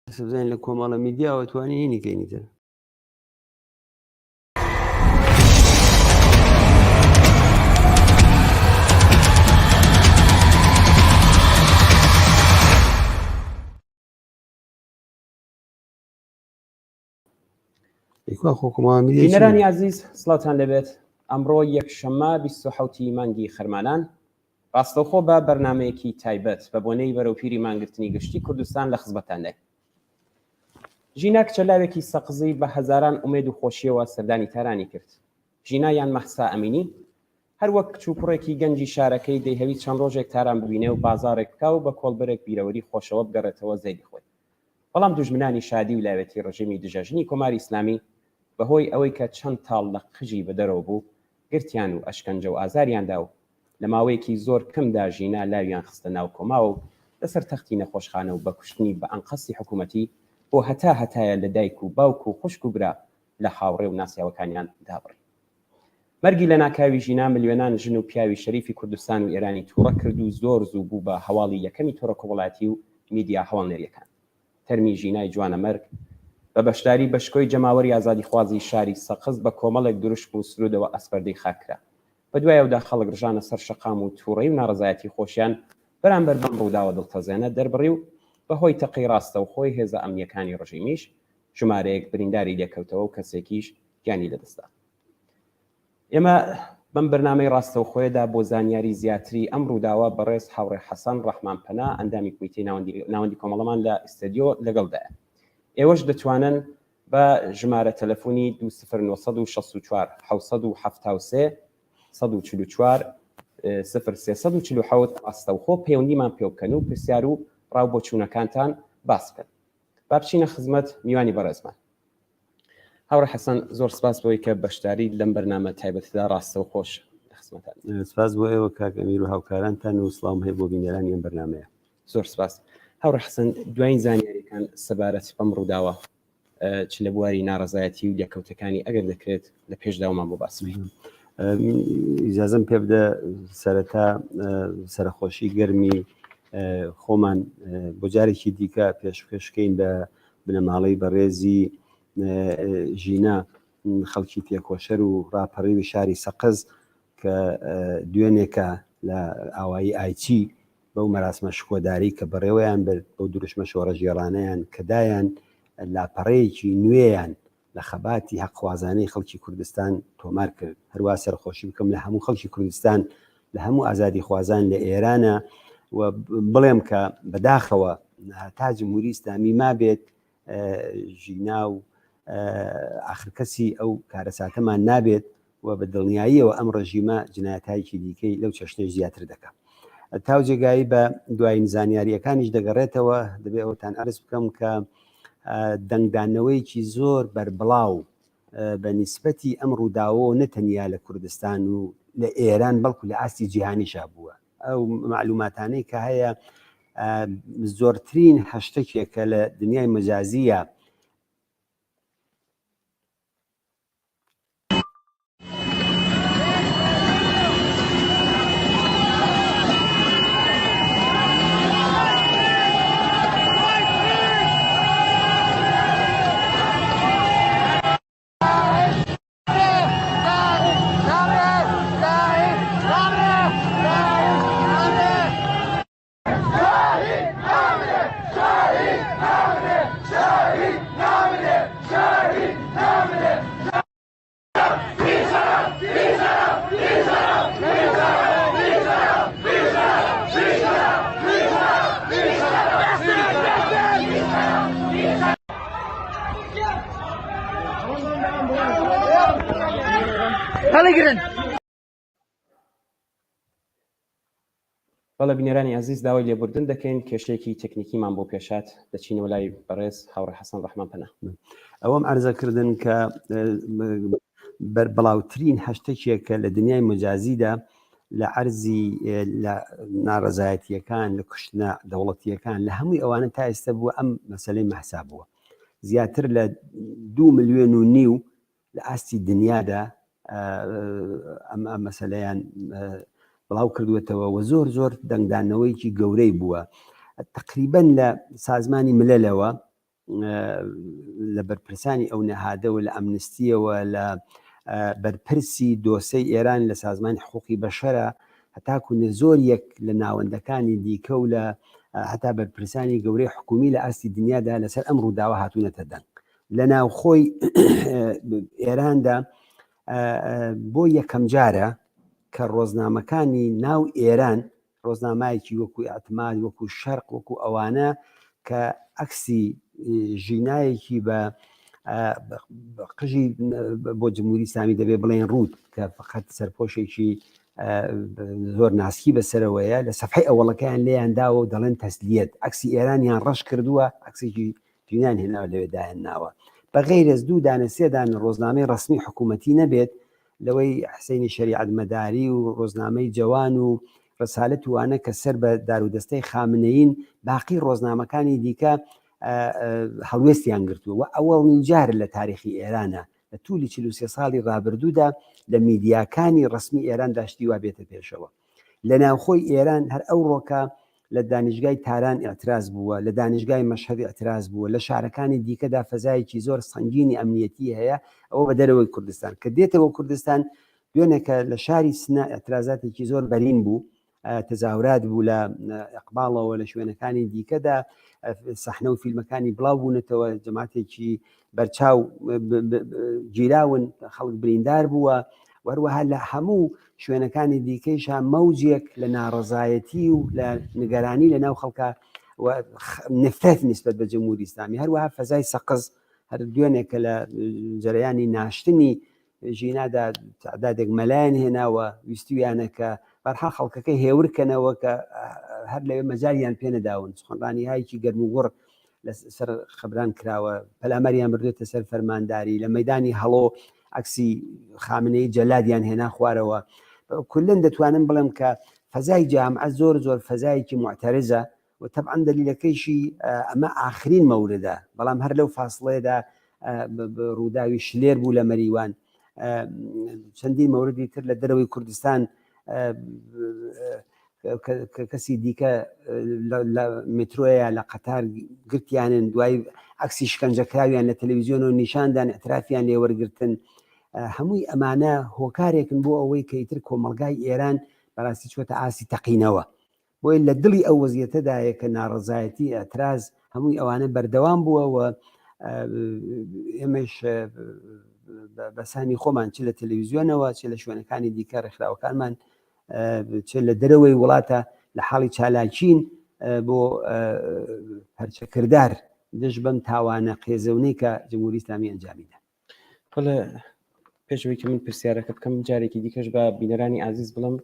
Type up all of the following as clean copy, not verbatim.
بزانین لە کۆمەڵە میدیاوە توانی هینی کەینی تر. بینەرانی ئازیز سڵاوتان لێبێت ئەمڕۆ یەکشەممە 27 ی مانگی خەرمانان ڕاستەوخۆ بە بەرنمەیەکی تایبەت بە بۆنەی بەرەوپیری مانگرتنی گشتی کوردستان لە خزمەتتانداین ژینا کچە لاوێکی سەقزی بە هەزاران ئومێد و خۆشیەوە سەردانی تارانی کرد ژینا یان مەحسا ئەمینی هەروەک کچ و کوڕێکی گەنجی شارەکەی دەیهەویست چەند ڕۆژێک تاران ببینێ و بازاڕێک بکا و بە کۆڵبەرێک بیرەوەری خۆشەوە بگەڕێتەوە زێدی خۆی بەڵام دوژمنانی شادی و لاوێتی ڕژێمی دژە ژنی کۆماری ئیسلامی بە هۆی ئەوەی کە چەند تاڵ لە قژی بە دەرەوە بوو گرتیان و ئەشکەنجە و ئازاریان دا و لە ماوەیەکی زۆر کەمدا ژینا لاویان خستە ناو کۆماوە و لەسەر تەختی نەخۆشخانە و بە کوشتنی بە ئەنقەستی حکوومەتی بۆ هەتا هەتایە لە دایک و باوک و خوشک و برا لە هاوڕێ و ناسیاوەکانیان دابڕی. مەرگی لەناکاوی ژینا ملیۆنان ژن و پیاوی شەریفی کوردستان و ئێرانی تووڕە کرد و زۆر زوو بوو بە هەواڵی یەکەمی تۆڕە کۆمەڵایەتی و میدیا هەواڵنێرییەکان. تەرمی ژینای جوانەمەرگ بە بەشداری بەشکۆی جەماوەری ئازادیخوازی شاری سەقز بە کۆمەڵێک دروشم و سروودەوە ئەسپەردەی خاک کرا. بەدوای ئەودا خەڵک ڕژانە سەر شەقام و تووڕەیی و ناڕەزایەتی خۆشیان بەرامبەر بەم ڕووداوە دڵتەزێنە دەربڕی و بەهۆی تەقەی ڕاستەوخۆی هێزە ئەمنییەکانی ڕژیمیش ژمارەیەک برینداری لێکەوتەوە و کەسێکیش گیانی لەدەستدا. ئێمە بەم بەرنامەی ڕاستەوخۆیەدا بۆ زانیاری زیاتری ئەم ڕووداوە بەڕێز هاوڕێ حەسەن ڕەحمان پەنا ئەندامی کۆمیتەی ناوەندی ناوەندی کۆمەڵەمان لە ئیستەدیۆ لەگەڵدایە. ئێوەش دەتوانن بە ژمارە تەلەفۆنی 20964 773 144 0347 ڕاستەوخۆ پەیوەندیمان پێ بکەن و پرسیار و ڕاو بۆچوونەکانتان باس بکەن. با بچینە خزمەت میوانی بەڕێزمان. هاوڕێ حەسەن زۆر سپاس بۆی کە بەشداری لەم بەرنامە تایبەتدا ڕاستەوخۆش لە خزمەتان. سپاس بۆ ئێوە کاک ئەمیر و هاوکارانتان و سڵاوم هەیە بۆ بینەرانی ئەم بەرنامەیە. زۆر سپاس هاوڕێ حەسەن دوایین زانیاریەکان سەبارەت بەم ڕووداوە چ لە بواری ناڕەزایەتی و لێکەوتەکانی ئەگەر دەکرێت لە پێشداومان بۆ باس بکەیت. ئیجازەم پێ بدە سەرەتا سەرەخۆشی گەرمی خۆمان بۆ جارێکی دیکە پێشکەشکەین بە بنەماڵەی بەڕێزی ژینا خەڵکی تێکۆشەر و ڕاپەڕیوی شاری سەقز کە دوێنێکە لە ئاوایی ئایچی بەو مەراسمە شکۆداری کە بەڕێوەیان برد بەو دروشمە شۆڕەژێڕانەیان کە دایان لاپەڕەیەکی نوێیان لە خەباتی هەقخوازانەی خەڵکی کوردستان تۆمار کرد هەروا سەرخۆشی بکەم لە هەموو خەڵکی کوردستان لە هەموو ئازادیخوازان لە ئێرانە و بڵێم کە بەداخەوە تا جمهوری ئیسلامی مابێت ژینا و ئاخر کەسی ئەو کارەساتەمان نابێت و بە دڵنیاییەوە ئەم ڕژیمە جنایەتایکی دیکەی لەو چەشنەش زیاتر دەکات تاو جێگایی بە دوایین زانیاریەکانیش دەگەڕێتەوە دەبێ ئەوتان ئەرز بکەم کە دەنگدانەوەیەکی زۆر بەربڵاو بە نیسبەتی ئەم ڕووداوەوە نە تەنیا لە کوردستان و لە ئێران بەڵکو لە ئاستی جیهانیشا بووە ئەو معلوماتانەی کە هەیە زۆرترین هەشتەکێکە لە دنیای مەجازیە هەڵیگرن. بەڵێ بینەرانی ئازیز داوای لێبوردن دەکەین کێشەیەکی تەکنیکیمان بۆ پێشات دەچینەوە لای بەڕێز هاوڕێ حەسەن ڕەحمان پەنا. ئەوەم عەرزە کردن کە بەربڵاوترین هەشتەکێکە لە دنیای مەجازیدا لە عەرزی لە ناڕەزایەتیەکان لە کوشتنە دەوڵەتیەکان لە هەمووی ئەوانە تا ئێستا بووە ئەم مەسلەی مەحسا بووە زیاتر لە دو ملیۆن و نیو لە ئاستی دنیادا ئەم مەسەلەیان بڵاو کردوێتەوە و زۆر زۆر دەنگدانەوەیکی گەورەی بووە تقریبن لە سازمانی ملەلەوە. لە بەرپرسانی ئەو نەهادەوە لە ئەمنستیەوە لە بەرپرسی دۆسەی ئێران لە سازمانی حقوقی بەشەرە هەتاکو نە زۆر یەک لە ناوەندەکانی دیکە و لە هەتا بەرپرسانی گەورەی حکومی لە ئاستی دنیادا لەسەر ئەم ڕووداوە هاتوونەتە دەنگ لە ناوخۆی ئێراندا بۆ یەکەم جارە کە ڕۆزنامەکانی ناو ئێران ڕۆزنامایەکی وەکو ئەتماد وەکو شەرق وەکو ئەوانە کە عەکسی ژینایەکی بە قژی بۆ جمهوری ئیسلامی دەبێ بڵێن ڕووت کە فقط سەرپۆشێکی زۆر ناسکی بەسەرەوەیە لە سەفحەی ئەوەڵەکەیان لێیان داوە و دەڵێن تەسلیەت عەکسی ئێرانیان ڕەش کردووە عەکسێکی جینان هێناوە لەوێ دایان ناوە بە غەیرەز دوو دانە سێ دانە ڕۆزنامەی ڕەسمی حکوومەتی نەبێت لەوەی حسینی شەریعەت مەداری و ڕۆزنامەی جەوان و ڕسالەت وانە کە سەر بە دارودەستەی خامنەین باقی ڕۆزنامەکانی دیکە هەڵوێستیان گرتووە و ئەوەڵین جار لە تاریخی ئێرانە لە تولی 43 ساڵی ڕابردوودا لە میدیاکانی ڕسمی ئێراندا شتی وا بێتە پێشەوە. لە ناوخۆی ئێران هەر ئەوڕۆکە لە دانیشگای تاران ئیعتراز بووە، لە دانیشگای مەشهەد ئیعتراز بووە، لە شارەکانی دیکەدا فەزایەکی زۆر سەنگینی ئەمنیەتی هەیە، ئەوە بە دەرەوەی کوردستان. کە دێتەوە کوردستان، دوێنێکە لە شاری سنە ئیعترازاتێکی زۆر بەرین بوو، تەزاهورات بوو لە ئەقباڵەوە لە شوێنەکانی دیکەدا سەحنە و فیلمەکانی بڵاو بوونەتەوە، جەماعەتێکی بەرچاو گیراون، خەڵک بریندار بووە، وەروەها لە هەموو شوێنەکانی دیکەیشا مەوجێک لە ناڕەزایەتی و لە نگەرانی لە ناو خەڵکە و نفرەت نسبەت بە جمهوری ئیسلامی هەروەها فەزای سەقز هەر دوێنێک کە لە جەرەیانی ناشتنی ژینادا تعدادێک مەلایان هێناوە ویستویانە کە بەرحاڵ خەڵکەکە هێورکەنەوە کە هەر لەوێ مەجالیان پێ نەداون سخنڕانی هایکی گەرم و گوڕ لەسەر خەبران کراوە پەلاماریان بردوێتە سەر فەرمانداری لە مەدانی هەڵۆ عکسی خامنەی جەلادیان هێنا خوارەوە کولن دەتوانم بڵێم کە فەزای جامعە زۆر زۆر فەزایەکی معتەرزە و تەبعەن دەلیلەکەیشی ئەمە ئاخرین مەوردە بەڵام هەر لەو فاصلەیەدا ڕووداوی شلێر بوو لە مەریوان چەندین مەوردی تر لە دەرەوەی کوردستان کەسی دیکە لە مترۆیە لە قەتار گرتیانن دوای عکسی شکنجەکراویان لە تەلەویزیۆن و نیشاندان اعترافیان لێوەرگتن هەمووی ئەمانە هۆکارێکن بۆ ئەوەی کە ئیتر کۆمەلگای ئێران بەڕاستی چۆتە ئاستی تەقینەوە بۆیە لە دڵی ئەو وەزیەتەدایە کە ناڕەزایەتی ئیعتراز هەمووی ئەوانە بەردەوام بووە و ئێمەش بەسانی خۆمان چ لە تەلەویزیۆنەوە چ لە شوێنەکانی دیکە ڕێکخراوەکانمان چ لە دەرەوەی وڵاتە لە حاڵی چالاکین بۆ پەرچەکردار دژ بەم تاوانە قێزەونەی کە جمهوری ئیسلامی ئەنجامیدا. بەڵێ پێش ئەوەی کە من پرسیارەکە بکەم جارێکی دیکەش بە بینەرانی ئازیز بڵم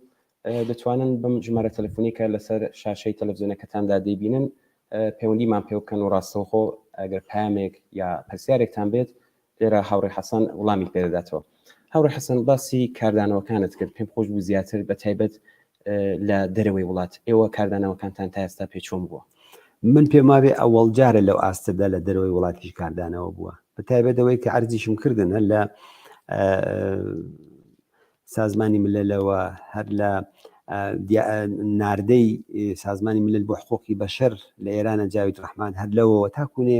دەتوانن بەم ژمارە تەلەفۆنی کە لەسەر شاشەی تەلەڤزیۆنەکەتاندا دەیبینن پەیوەندیمان پێ بکەن و ڕاستەوخۆ ئەگەر پامێک یا پرسیارێکتان بێت لێرە هاوڕێ حەسەن وڵامی پێدەداتەوە هاوڕێ حەسەن باسی کاردانەوەکانت کرد پێم خۆش بوو زیاتر بە تایبەت لە دەرەوەی وڵات ئێوە کاردانەوەکانتان تا ئێستا پێ چۆن بووە؟ من پێم وابێ ئەوەڵ جارە لەو ئاستەدا لە دەرەوەی وڵاتیش کاردانەوە بووە بە تایبەت ئەوەی کە عەرزیشم کردن هەر لە سازمانی مللەوە هەر لە ناردەی سازمانی ملل بۆ حقوقی بەشەر لە ئێرانە جاوید ڕەحمان هەر لەوەوە تاکوونێ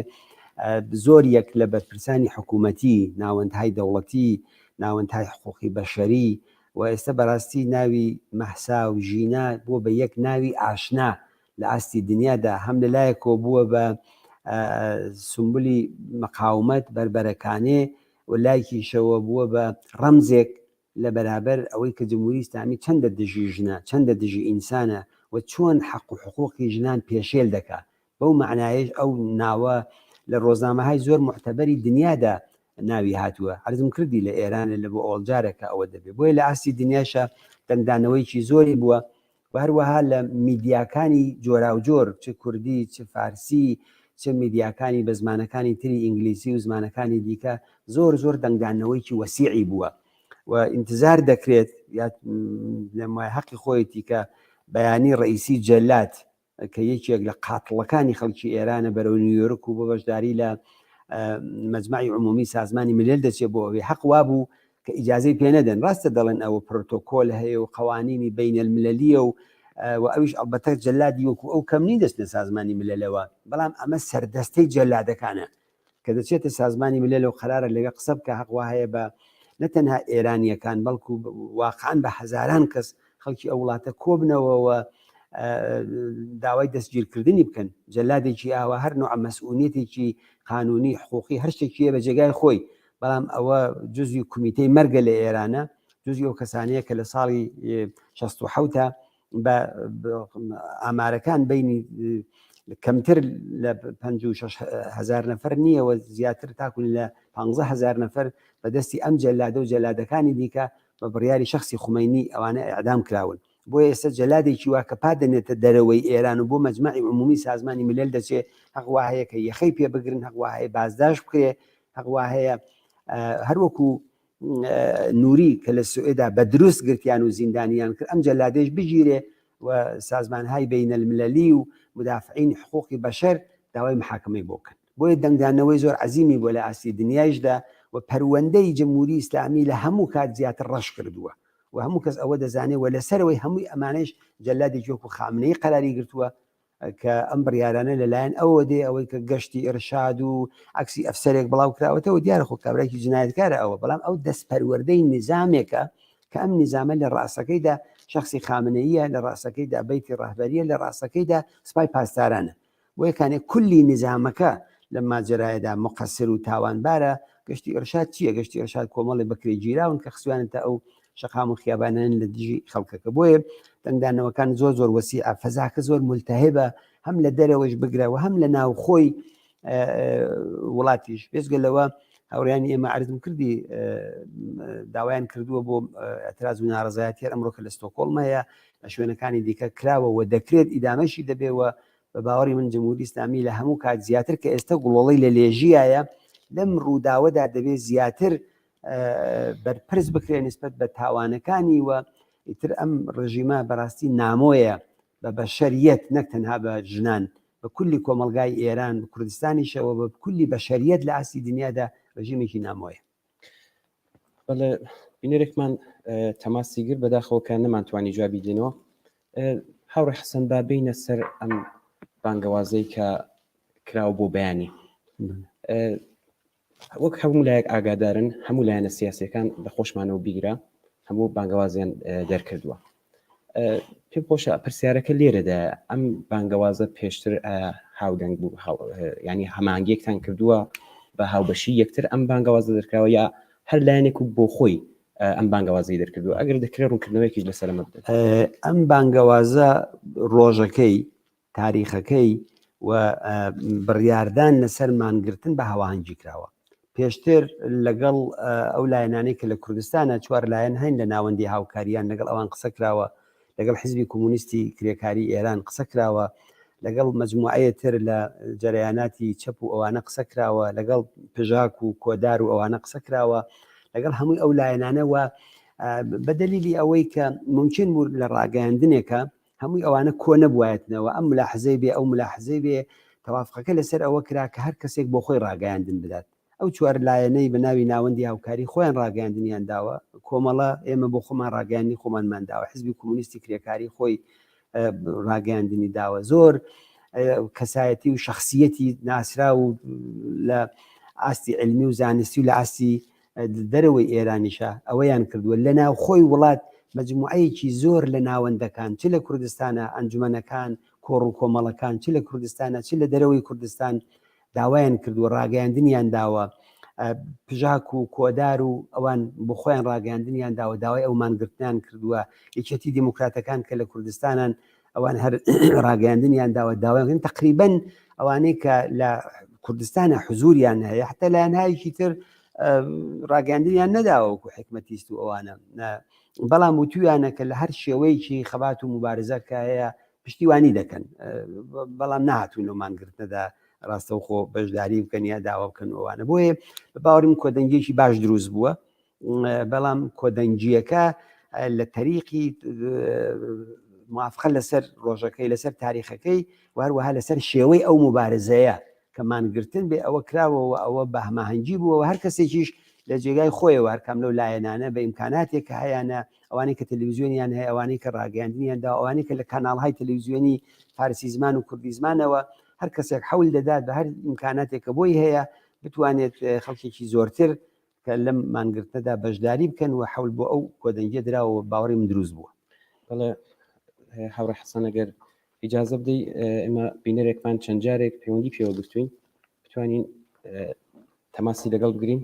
زۆر یەک لە بەرپرسانی حکوومەتی ناوەندهای دەوڵەتی ناوەندهای حقوقی بەشەری و ئێستا بەڕاستی ناوی مەهسا و ژینا بووە بە یەک ناوی ئاشنا لە ئاستی دنیادا هەم لە لایەکەوە بووە بە سمبولی مقاومەت بەربەرەکانێ و لایکیشەوە بووە بە ڕەمزێک لە بەرابەر ئەوەی کە جمهوری ئیسلامی چەندە دژی ژنە چەندە دژی ئینسانە و چۆن حەق و حقوقی ژنان پێشێل دەکا بەو مەعنایەش ئەو ناوە لە ڕۆزنامەهای زۆر موعتەبەری دنیادا ناوی هاتووە عەرزم کردی لە ئێران لە بۆ ئەوەڵ جارە کە ئەوە دەبێ بۆیە لە ئاستی دنیاشا دەنگدانەوەیەکی زۆری بووە و هەروەها لە میدیاکانی جۆراوجۆر چ کوردی چ فارسی چ میدیاکانی بە زمانەکانی تری ئینگلیسی و زمانەکانی دیکە زۆر زۆر دەنگدانەوەیکی وەسیعی بووە و ئینتزار دەکرێت یا لەم وای حەقی خۆیەتی کە بەیانی ڕئیسی جەلات کە یەکێک لە قاتڵەکانی خەڵکی ئێرانە بەرەو نیویۆرک و بۆ بەشداری لە مەجمعی عمومی سازمانی ملل دەچێت بۆ ئەوەی حەق وابوو کە ئیجازەی پێ نەدەن ڕاستە دەڵێن ئەوە پرۆتۆکۆل هەیە و قوانینی بینەلملەلیە و و ئەویش ئەڵبەتە جەلادی وەکو ئەو کەم نین دەچنە سازمانی مللەوە بەڵام ئەمە سەردەستەی جەلادەکانە. کە دەچێتە سازمانی ملل و قەرارە لەوێ قسە بکە هەق وا هەیە بە نە تەنها ئێرانییەکان بەڵکو واقعا بە هەزاران کەس خەڵکی ئەو وڵاتە کۆبنەوە و داوای دەستگیرکردنی بکەن جەلادێکی ئاوا هەر نوع مەسئولیەتێکی قانونی حقوقی هەر شتێکی بە جێگای خۆی بەڵام ئەوە جزوی کومیتەی مەرگە لە ئێرانە جزی ئەو کەسانەیە کە لە ساڵی 16 بە ئامارەکان بینی کەمتر لە 56 هزار نەفەر نییە و زیاتر تاکو لە 15 هزار نەفەر بە دەستی ئەم جەلادە و جەلادەکانی دیکە بە بڕیاری شخصی خومینی ئەوانە ئەعدام کراون بۆ ئێستا جەلادێکی وا کە پا دەنێتە دەرەوەی ئێران و بۆ مەجمعی عمومی سازمانی ملل دەچێ حەق وا هەیە کە یەخەی پێ بگرن حەق وا هەیە بازداش بکرێ حەق وا هەیە هەروەکو نوری کە لە سوئێدا بە دروست گرتیان و زیندانیان کرد ئەم جەلادەیش بگیرێ و سازمانهای بینەلملەلی و مدافعین حقوقی بەشەر داوای محاکمەی بۆ بکەن بۆیە دەنگدانەوەی زۆر عەزیمی بۆ لە ئاستی دنیایشدا و پەروەندەی جمهوری ئیسلامی لە هەموو کات زیاتر ڕەش کردووە و هەموو کەس ئەوە دەزانێ و لەسەرەوەی هەمووی ئەمانەیش جەلادێکی وەکو خامنەیی قەراری گرتووە کە ئەم بڕیارانە لەلایەن ئەوە دێ ئەوەی کە گەشتی ئرشاد و عکسی ئەفسەرێک بڵاو کراوەتەوە دیارە خۆ کابراکی جنایەتکارە ئەوە بەڵام ئەو دەستپەروەردەی نظامێکە کە ئەم نظامە لە ڕاستەکەیدا شخصی خامنەیە لە ڕاستەکەیدا بەیتی ڕەهبەریە لە ڕاستەکەیدا سپای پاسدارانە بۆیە کانێ کولی نیزامەکە لەم ماجەرایەدا موقەسر و تاوانبارە، گەشتی ئیڕشاد چییە؟ گەشتی ئیڕشاد کۆمەڵێ بەکرێ گیراون کە خستویانەتە ئەو شەقام و خیابانانە لە دژی خەڵکەکە بۆیە دەنگدانەوەکان زۆر زۆر وەسیعە فەزاکە زۆر ملتهبە هەم لە دەرەوەش بگرە و هەم لە ناوخۆی وڵاتیش بێجگە لەوە هاوڕیانی ئێمە عرضم کردی داوایان کردووە بۆ اعتراض و ناڕزایەتی ئەمڕۆ کە لە ستۆکۆڵم هەیە لە شوێنەکانی دیکە کراوە و دەکرێت ئیدامەشی دەبێ و بە باوەڕی من جمهوری ئیسلامی لە هەموو کات زیاتر کە ئێستا گوڵۆڵەی لە لێژیایە لەم ڕووداوەدا دەبێت زیاتر بەرپرس بکرێ نسبەت بە تاوانەکانی و ئیتر ئەم ڕژیمە بەڕاستی نامۆیە بە بەشەریەت نەک تەنها بە ژنان بە کولی کۆمەلگای ئێران کوردستانیشەوە بە کولی بەشەریەت لە ئاستی دنیادا ڕژیمێکی نامۆیە. بەڵێ بینەرێکمان تەماسی گرت بەداخەوە کە نەمانتوانی جوابی دێنەوە هاوڕێ حەسەن با بینە سەر ئەم بانگەوازەی کە کراوە بۆ بەیانی وەک هەموو لایەک ئاگادارن هەموو لایەنە سیاسەکان لە خۆشمانەوە بیگرە هەموو بانگەوازیان دەرکردووە پێم خۆشە پرسیارەکە لێرەدا ئەم بانگەوازە پێشتر هاودەنگ بوو ینی هەمانگیەکتان کردووە بە هاوبەشی یەکتر ئەم بانگەوازە دەرکراوە یا هەر لایەنێک و بۆ خۆی ئەم بانگەوازی دەرکردووە ئەگەر دەکرێت ڕوونکردنەوەیەکیش لەسەر ئەمە بدەن ئەم بانگەوازە ڕۆژەکەی تاریخەکەی و بڕیاردان لەسەر مانگرتن بە هەواهەنگی کراوە. پێشتر لەگەڵ ئەو لایەنانەی کە لە کوردستانە چوار لایەن هەین لە ناوەندی هاوکاریان لەگەڵ ئەوان قسە کراوە، لەگەڵ حزبی کۆمۆنیستی کرێکاری ئێران قسە کراوە، لەگەڵ مەجموعەیە تر لە جەرەیاناتی چەپ و ئەوانە قسە کراوە، لەگەڵ پژاک و کۆدار و ئەوانە قسە کراوە، لەگەڵ هەمووی ئەو لایەنانە و بە دەلیلی ئەوەی کە مومکین بوو لە ڕاگەیاندنێکە هەمووی ئەوانە کۆ نەبوایەتنەوە، ئەم ملاحزەی بێ ئەو ملاحزەی بێ، تەوافقەکە لەسەر ئەوە کرا کە هەر کەسێک بۆ خۆی ڕاگەیاندن بدات. ئەو چوار لایەنەی بە ناوی ناوەندی هاوکاری خۆیان ڕاگەیاندنیان داوە، کۆمەڵە، ئێمە بۆ خۆمان ڕاگەیاندنی خۆمانمان داوە، حزبی کۆمۆنیستی کرێکاری خۆی ڕاگەیاندنی داوە، زۆر کەسایەتی و شەخسیەتی ناسراو و لە ئاستی عیلمی و زانستی و لە ئاستی دەرەوەی ئێرانیشە ئەوەیان کردووە لە ناوخۆی وڵات مەجموعەیەکی زۆر لە ناوەندەکان چ لە کوردستانە ئەنجومەنەکان کۆڕ و کۆمەڵەکان چ لە کوردستانە چ لە دەرەوەی کوردستان داوایان کردووە ڕاگەیاندنیان داوە پژاک و کۆدار و ئەوان بۆ خۆیان ڕاگەیاندنیان داوە داوای ئەو مانگرتنیان کردووە یەکێتی دیموکراتەکان کە لە کوردستانن ئەوان هەر ڕاگەیاندنیان داوە داوایان تقریبن ئەوانەی کە لە کوردستانە حزوریان هەیە حتا لایەنهایەکی تر ڕاگەاندنیان نەداوە وەکو حکمەتیست و ئەوانە بەڵام وتویانە کە لە هەر شێوەیەکی خەبات و مبارزە کە هەیە پشتیوانی دەکەن بەڵام نهاتون لەو مانگرتنەدا ڕاستەوخۆ بەشداری بکەن یا داوا بکەن ئەوانە بۆیە باوەڕم کۆدەنگێکی باش دروست بووە بەڵام کۆدەنگییەکە لە تەریقی موافقە لەسەر ڕۆژەکەی لەسەر تاریخەکەی و هەروەها لەسەر شێوەی ئەو مبارزەیە کە مانگرتن بێ ئەوە کراوەوە ئەوە بە هەماهەنگی بووەوە هەر کەسێکیش لە جێگای خۆیەوە هەرکام لەو لایەنانە بە ئیمکاناتێک کە هەیانە ئەوانەی کە تەلەڤیزیۆنیان هەیە ئەوانەی کە ڕاگەیاندنیان دا ئەوانەی کە لە کاناڵهای تەلەڤیزیۆنی فارسی زمان و کوردی زمانەوە هەر کەسێک حەول دەدات بە هەر ئیمکاناتێک کە بۆی هەیە. بتوانێت خەڵکێکی زۆرتر کە لەم مانگرتنەدا بەشداری بکەن و حەول بۆ ئەو کۆدەنگیە دراوە باوەڕی من دروست بووە. بەڵێ هاوڕێ حەسەن ئەگەر ئیجازە بدەی ئێمە بینەرێکمان چەند جارێک پەیوەندی پێوە گرتوین بتوانین تەماسی لەگەڵ بگرین.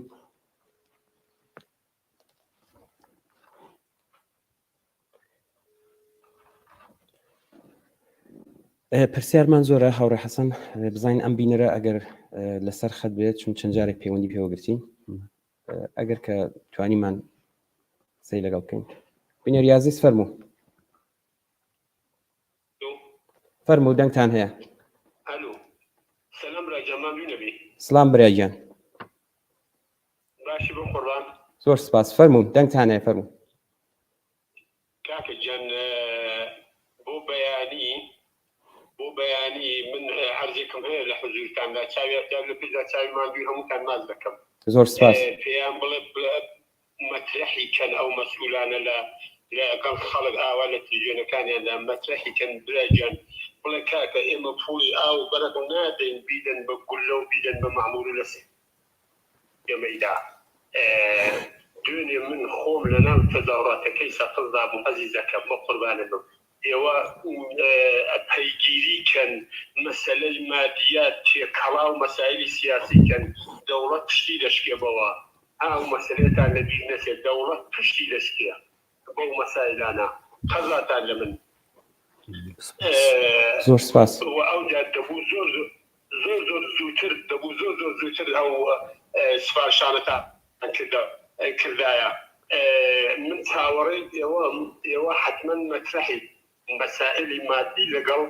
پرسیارمان زۆرە هاوڕێ حەسەن بزانین ئەم بینەرە ئەگەر لەسەر خەت بێت چون چەند جارێک پەیوەندی پێوەگرتین ئەگەر کە توانیمان قسەی لەگەڵ بکەین بینەر یازیز فەرموو فەرموو دەنگتان هەیە ئەلو سلام برا گیان ماندوو نەبی سلام برا گیان باشی بم قوربان زۆر سپاس فەرموو دەنگتان هەیە فەرموو کاکە گیان بۆ بەیانی بۆ بەیانی من عەرزێکم هەیە لە حزورتاندا چاوی لە پێشدا چاوی ماندووی هەمووتان ماچ دەکەم زۆر سپاس پێیان بڵێ مەترەحی کەن ئەو مەسئولانە لە لە گەڵ خەڵک ئاوا لە تلویزیۆنەکانیاندا مەترەحی کەن برا گیان بڵێ کاکە ئێمە پوڵی ئاو و بەرق نادەین بیدەن بە گوللە و بیدەن بە مەعمور و لە ئێمەیدا دوێنێ من خۆم لە ناو تەزاهوراتەکەی سەقزدا بووم ئەزیزەکەم بە قوربانت بم ئێوە پەیگیری کەن مەسەلەی مادیات تێکەڵاو مەسایلی سیاسی کەن دەوڵەت پشتی دەشکێ بەوە ئەو مەسەلەتان لە بیر نەچێ دەوڵەت پشتی دەشکێ بەو مەسایلانە قەزاتان لە من زۆر سپاس و ئەوجا دەبوو زۆر زۆر زۆر زووتر دەبوو زۆر زۆر زووتر ئەو سفارشانەتان کردە کردایە من چاوەڕێی ئێوەم ئێوە حەتمەن مەترەحی مەسائلی مادی لەگەڵ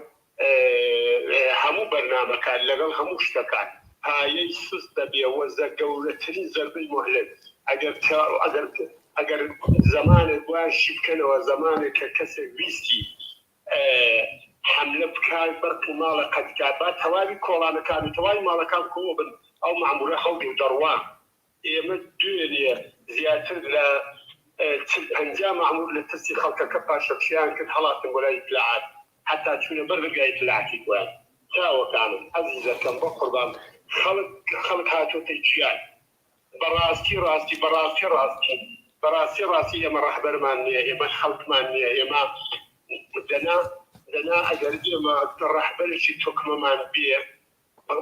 هەموو بەرنامەکان لەگەڵ هەموو شتەکان پایەی سست دەبێ وە زە گەورەترین زەربەی موهلک ئەگەر ئەگەر ئەگەر زەمانێک وایان شی بکەنەوە زەمانێک کە کەسێک ویستی حەملە بکات بەرقی ماڵە قەدکات با تەواوی کۆڵانەکان و تەواوی ماڵەکان کۆ بن ئەو مەعمورە هەڵدێ و دەڕوا ئێمە دوێنێ زیاتر لە 40 50 مەعمور لە ترسی خەڵکەکە پاشەکشەیان کرد هەڵاتن بۆ لای ئیتلاعات حەتا چوونە بەر دەرگای ئیتلاعاتی بۆیان چاوەکانم ئەزیزەکەم بەقوربان خەڵک خەڵک هاتۆتە گیان بەڕاستی ڕاستی بەڕاستی ڕاستی بەڕاستی ڕاستی ئێمە ڕەهبەرمان نییە ئێمە خەڵکمان نییە ئێمە دەنا دەنا ئەگەر ئێمە ڕەهبەرێکی تۆکمەمان بێ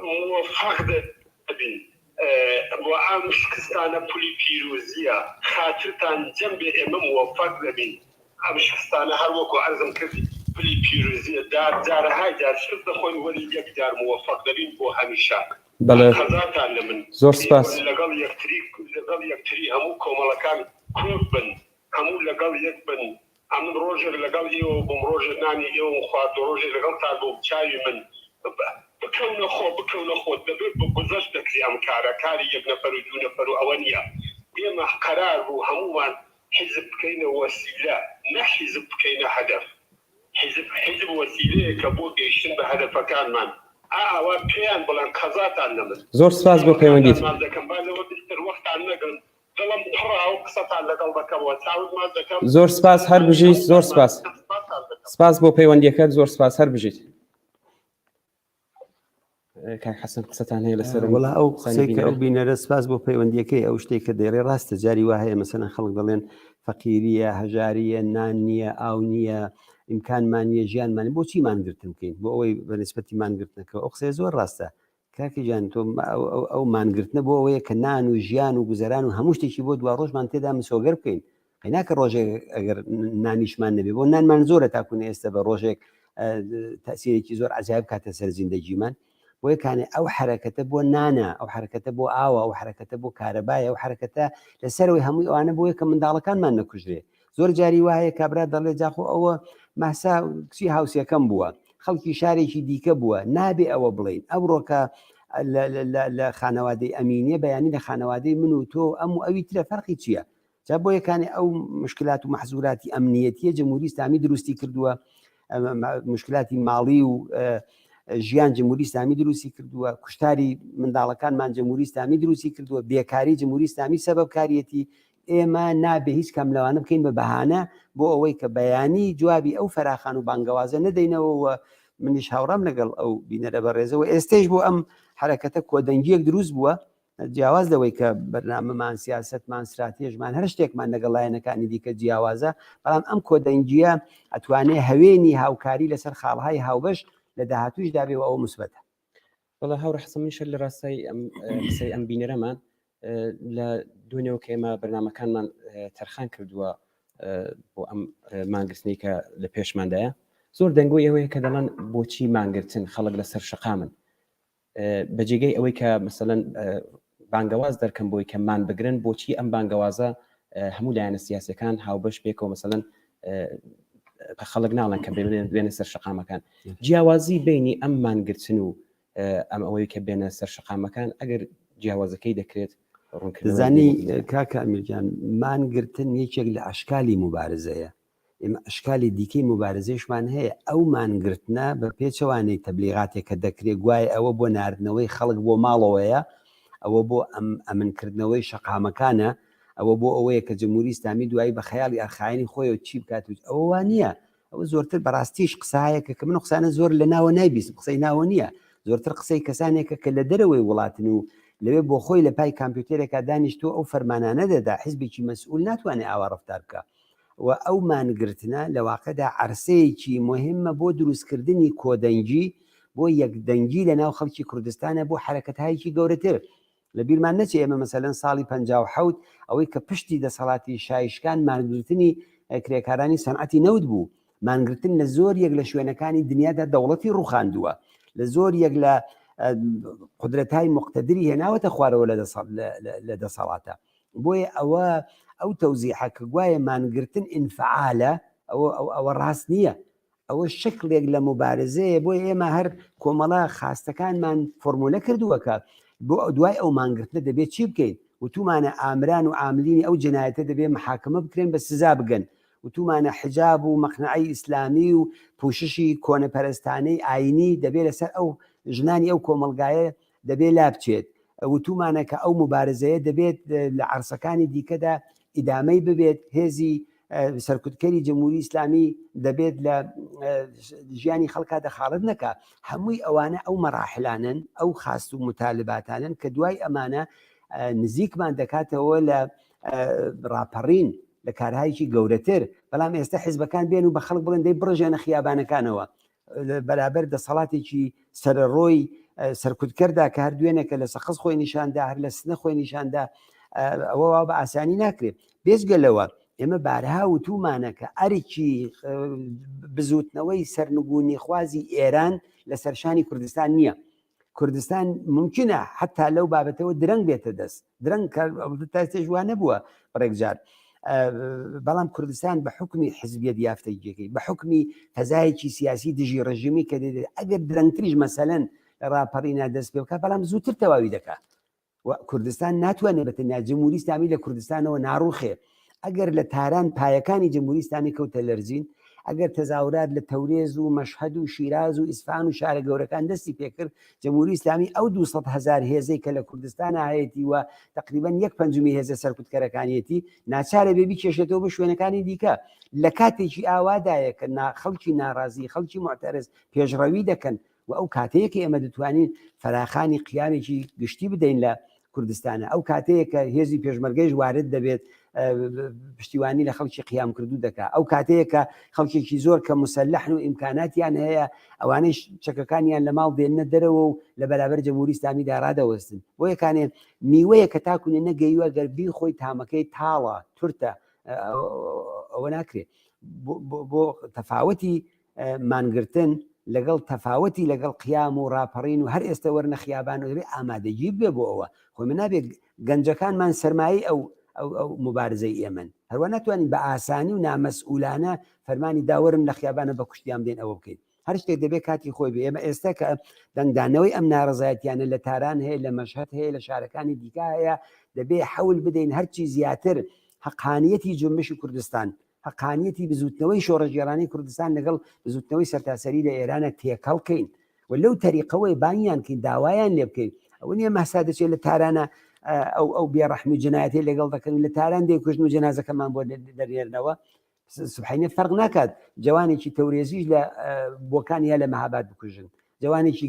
موەفەق دەبین و ئەم شکستانە پولی پیروزیە خاترتان جەم بێ ئێمە موەفەق دەبین ئەم شکستانە هەر وەکو عەرزم کرد پلی پیروزیە دار جارەهای جار شکست دەخۆین وەلی یەک جار موەفەق دەبین بۆ هەمیشە بەڵێ خەزاتان لە من زۆر سپاس. لەگەڵ یەکتری لەگەڵ یەکتری هەموو کۆمەڵەکان کۆک بن هەموو لەگەڵ یەک بن ئەمن ڕۆژێک لەگەڵ ئێوە بووم ڕۆژێک نانی ئێوەم خوارد و ڕۆژێک لەگەڵتان بووم چاوی من بکەونە خۆ بکەونە خۆ دەبێت بە گوزەشت دەکرێ ئەم کارە کاری یەک نەفەر و دوو نەفەر و ئەوە نییە ئێمە قەرار بوو هەموومان حیزب بکەینە وەسیلە نە حیزب بکەینە هەدەف حیزب حیزب وەسیلەیەکە بۆ گەیشتن بە هەدەفەکانمان ئا ئاوا پێیان بڵێن قەزاتان لە من زۆر سپاس بۆ پەیوەندیت. ماچ دەکەم با لەوە بیستر وەختان نەگرم دڵم پڕە ئەو قسەتان لەگەڵ دەکەمەوە چاوت ماچ دەکەم زۆر سپاس هەر بژیت زۆر سپاس سپاستان دەکەم. سپاس بۆ پەیوەندیەکەت زۆر سپاس هەر بژیت. کاک حەسەن قسەتان هەیە لەسەر وەڵا ئەو قسەی کە ئەو بینەرە سپاس بۆ پەیوەندیەکەی ئەو شتێک کە دەیڵێ ڕاستە جاری وا هەیە مەسەلەن خەڵک دەڵێن فەقیریە هەژاریە نان نییە ئاو نییە ئیمکانمان نییە ژیانمان بۆچی مانگرتن بکەین بۆ ئەوەی بە نسبەتی مانگرتنەکە ئەو قسەیە زۆر ڕاستە کاکی گیان تۆ ئەو مانگرتنە بۆ ئەوەیە کە نان و ژیان و گوزەران و هەموو شتێکی بۆ دوا ڕۆژمان تێدا مسۆگەر بکەین قەیناکە ڕۆژێک ئەگەر نانیشمان نەبێ بۆ نانمان زۆرە تاکوونە ئێستا بە ڕۆژێک تەسیرێکی زۆر عجایب کاتە سەر زیندەگیمان بۆیە کانێ ئەو حرەکەتە بۆ نانە ئەو حرەکەتە بۆ ئاوە ئەو حرەکەتە بۆ کارەبایە ئەو حرەکەتە لەسەرەوەی هەمووی ئەوانە بۆیە کە منداڵەکانمان نەکوژرێ زۆر جاری وایە کابرا دەڵێ جاخۆ ئەوە ماسا کچی هاوسەکەم بووە خەڵکی شارێکی دیکە بووە نابێ ئەوە بڵین ئەوڕۆکە لە خانەوادەی ئەمینیە بەیانی لە خانەوادەی من و تۆ ئەم و ئەوی ترە فەرقی چییە؟ جا بۆ یەکانی ئەو مشکلات و مەحزوراتی ئەمنیەتیە جمهوری ئیسلامی دروستی کردووە مشکلاتی ماڵی و ژیان جمهوری ئیسلامی دروستی کردووە کوشتاری منداڵەکانمان جمهوری ئیسلامی دروستی کردووە بێکاری جمهوری ئیسلامی سەبەب کاریەتی ئێمە نابێ هیچ کام لەوانە بکەین بە بەهانە بۆ ئەوەی کە بەیانی جوابی ئەو فەراخان و بانگەوازە نەدەینەوە و منیش هاوڕام لەگەڵ ئەو بینەرە بەڕێزەوە ئێستێش بۆ ئەم حرەکەتە کۆدەنگیەک دروست بووە. جیاواز لەوەی کە بەرنامەمان، سیاسەتمان، ستراتێژمان، هەر شتێکمان لەگەڵ لایەنەکانی دیکە جیاوازە، بەڵام ئەم کۆدەنگییە ئەتوانێ هەوێنی هاوکاری لەسەر خاڵهای هاوبەش لە داهاتووشدا بێ و ئەوە موسبەتە. بەڵێ هاوڕێ حەسەن، منیش هەر لە ڕاستای ئەم قسەی ئەم بینەرەمان لە دوێنێوە کە ئێمە بەرنامەکانمان تەرخان کردووە بۆ ئەم مانگرتنەی کە لە پێشماندایە، زۆر دەنگۆی ئەوەیە کە دەڵێن بۆچی مانگرتن، خەڵک لەسەر شەقامن، بە جێگەی ئەوەی کە مەسەلەن بانگەواز دەرکەم بۆی کە مان بگرن، بۆچی ئەم بانگەوازە هەموو لایەنە سیاسەکان هاوبەش پێکەوە مەسەلەن بە خەڵک ناڵێن کە بێنە سەر شەقامەکان؟ جیاوازی بینی ئەم مانگرتن و ئەم ئەوەی کە بێنە سەر شەقامەکان ئەگەر جیاوازەکەی دەکرێت ڕوونکردنەوە. زانی کاکە ئەمیرجان، مانگرتن یەکێک لە ئەشکالی موبارزەیە، ئێمە ئەشکالی دیکەی موبارزەیشمان هەیە، ئەو مانگرتنە بە پێچەوانەی تەبلیغاتێک کە دەکرێ گوایە ئەوە بۆ ناردنەوەی خەڵک بۆ ماڵەوەیە، ئەوە بۆ ئەمنکردنەوەی شەقامەکانە، ئەوە بۆ ئەوەیە کە جمهوری ئیسلامی دوایی بە خەیاڵی ئەرخایەنی خۆیەوە چی بکات و ئەوە وا نییە. ئەوە زۆرتر بەڕاستیش قسایەکە کە من قسانە زۆر لە ناوە نایبیستم، قسەی ناوە نییە، زۆرتر قسەی کەسانێکە کە لە دەرەوەی وڵاتن و لەوێ بۆ خۆی لە پای کامپیوتێرێکا دانیشتووە ئەو فەرمانانە دەدا. حزبێکی مەسئول ناتوانێت ئاوا ڕەفتار بکا. و ئەو مانگرتنە لە واقعدا عەرسەیەکی موهیمە بۆ دروستکردنی کۆدەنگی، بۆ یەکدەنگی لە ناو خەڵکی کوردستانە بۆ حەرەکەتهایەکی گەورەتر. لە بیرمان نەچێ ئێمە مەسەلەن ساڵی 57 ئەوەی کە پشتی دەسەڵاتی شایشکان مانگرتنی کرێکارانی سەنعەتی نەوت بوو. مانگرتن لە زۆر یەک لە شوێنەکانی دنیادا دەوڵەتی ڕوخاندووە، لە زۆر یەک لە قودرەتای موقتەدری هێناوەتە خوارەوە لە دەسەڵاتە. بۆیە ئەوە ئەو تەوزیحە کە گوایە مانگرتن ئینفعالە ئەوە ئەوە ڕاست نییە، ئەوە شکلێک لە مبارزەیە. بۆیە ئێمە هەر کۆمەڵە خاستەکانمان فۆرمولە کردووە کە بۆ دوای ئەو مانگرتنە دەبێت چی بکەین. وتومانە ئامران و عاملینی ئەو جەنایەتە دەبێت محاکمە بکرێن، بە سزا بگەن. وتومانە حجاب و مەقنەعەی ئیسلامی و پوششی کۆنەپەرستانەی ئاینی دەبێت لەسەر ئەو ژنانی ئەو کۆمەڵگایە دەبێت لابچێت. وتومانە کە ئەو موبارزەیە دەبێت لە عەرسەکانی دیکەدا ئیدامەی ببێت، هێزی سەرکوتکەری جمهوری ئیسلامی دەبێت لە ژیانی خەڵکا دەخاڵت نەکا. هەمووی ئەوانە ئەو مەراحلانن، ئەو خاست و متالباتانن کە دوای ئەمانە نزیکمان دەکاتەوە لە ڕاپەڕین لە کارهایکی گەورەتر. بەڵام ئێستا حیزبەکان بێن و بە خەڵک بڵێن دەی بڕژێنە خیابانەکانەوە بەرابەر دەسەڵاتێکی سەرەڕۆی سەرکوتکەردا کە هەر دوێنێکە لە سەقز خۆی نیشاندا، هەر لە سنە خۆی نیشاندا، ئەوە وا بە ئاسانی ناکرێت. بێجگە لەوە ئێمە بارها وتومانە کە ئەرکی بزوتنەوەی سەرنگونیخوازی ئێران لە سەرشانی کوردستان نییە. کوردستان ممکنە حتا لەو بابەتەوە درەنگ بێتە دەست، درەنگ تاستێش وا نەبووە بڕێکجار، بەڵام کوردستان بە حکمی حزبیەت یافتەگیەکەی، بە حکمی فەزایەکی سیاسی دژی ڕژیمی کە دێت، ئەگەر درەنگتریش مەسەلەن لە ڕاپەڕینا دەست پێ بکات، بەڵام زووتر تەواوی دەکات. و کوردستان ناتوانێت بە تەنیا جمهوری ئیسلامی لە کوردستانەوە ناڕوخێ. ئەگەر لە تاران پایەکانی جمهوری ئیسلامی کەوتە لەرزین، ئەگەر تەزاورات لە تەورێز و مەشهەد و شیراز و ئیسفان و شارە گەورەکان دەستی پێکرد، جمهوری ئیسلامی ئەو 200 هەزار هێزەی کە لە کوردستانا هەیەتی و تەقریبەن یەک پەنجمی هێزە سەرکوتکەرەکانیەتی، ناچارە بێ بیکێشێتەوە بۆ شوێنەکانی دیکە. لە کاتێکی ئاوادایە کە خەڵکی ناڕازی، خەڵکی موعتەرز پێشڕەوی دەکەن و ئەو کاتەیە کە ئێمە دەتوانین فەراخانی قیامێکی گشتی بدەین لە کوردستانە. ئەو کاتەیە کە هێزی پێشمەرگەیش وارد دەبێت، پشتیوانی لە خەڵکی قیام کردو دەکا. ئەو کاتەیە کە خەڵکێکی زۆر کە مسلحن و ئیمکاناتیان هەیە، ئەوانەیش چەکەکانیان لە ماڵ دێننە دەرەوە و لە بەرابەر جمهوری ئیسلامیدا ڕادەوەستن. بۆ یەکانێ میوەیە کە تاکونێ نەگەیوە گەر بیخۆی تامەکەی تاڵە تورتە، ئەوە ناکرێت. بۆ تەفاوەتی مانگرتن لەگەڵ تەفاوەتی لەگەڵ قیام و ڕاپەڕین و هەر ئێستە وەرنە خیابان و دەبێت ئامادەگی بێ بۆ ئەوە. خۆ ئێمە نابێت گەنجەکانمان سەرمایەی ئەو ئەو ئەو موبارزەی ئێمەن، هەروە ناتوانین بە ئاسانی و نامەسئولانە فەرمانی داوەرن لە خیابانە بە کوشتیان بدەین ئەوە بکەین. هەر شتێک دەبێت کاتی خۆی بێ. ئێمە ئێستا کە دەنگدانەوەی ئەم ناڕەزایەتیانە لە تاران هەیە، لە مەشهەد هەیە، لە شارەکانی دیکە هەیە، دەبێ حەول بدەین هەرچی زیاتر حەقانیەتی جونبشی کوردستان، حەقانیەتی بزوتنەوەی شۆڕشگێڕانەی کوردستان لەگەڵ بزوتنەوەی سەرتاسەری لە ئێرانە تێکەڵ کەین و لەو تەریقەوەی بانگیان کەین، داوایان لێ بکەین. ئەوە نییە مەهسا دەچێت لە تارانە ئەو ئەو بێڕەحمی و جەنایەتی لەگەڵ دەکەن و لە تاران دەیکوژن و جەنازەکەمان بۆ دەنێرنەوە. سبحینە فەرق ناکات جوانێکی تەورێزیش لە بۆکان یا لە مەهاباد بکوژن. جوانێکی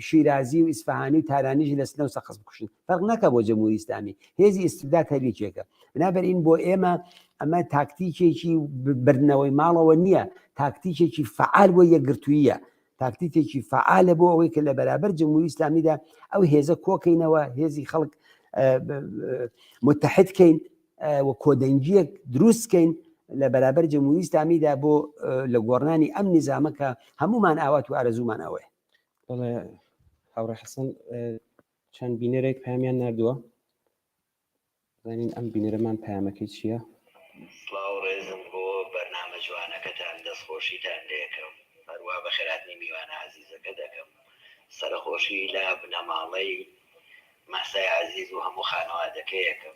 شیرازی و ئیسفهانی و تارانیش لە سنە و سەقز بکوشن فەرق نەکە بۆ جمهوری ئیسلامی هێزی ئیستبداد هەر یەکێکە بنابەرین بۆ ئێمە ئەمە تاکتیکێکی بردنەوەی ماڵەوە نییە تاکتیکێکی فعال بۆ یەکگرتوویە تاکتیکێکی فعالە بۆ ئەوەی کە لە بەرابەر جمهوری ئیسلامیدا ئەو هێزە کۆکەینەوە هێزی خەڵک متحد کەین و کۆدەنگیەک دروست کەین لە بەرابەر جمهوری ئیسلامیدا بۆ لە گۆڕنانی ئەم نیزامە کە هەمومان ئاوات و ئارەزومان ئەوەیە. بەڵێ هاوڕێ حەسەن چەند بینەرێک پامیان نردووە زانین ئەم بینەرەمان پامەکەی چییە؟ سڵاو ڕێزم بۆ بەرنامە جوانەکەتان دەستخۆشیتان لێکەم هەروا بەخێراتنی میوانە ئازیزەکە دەکەم سەرەخۆشی لە بنەماڵەی مەهسای ئازیز و هەموو خانەوادەکەیەکم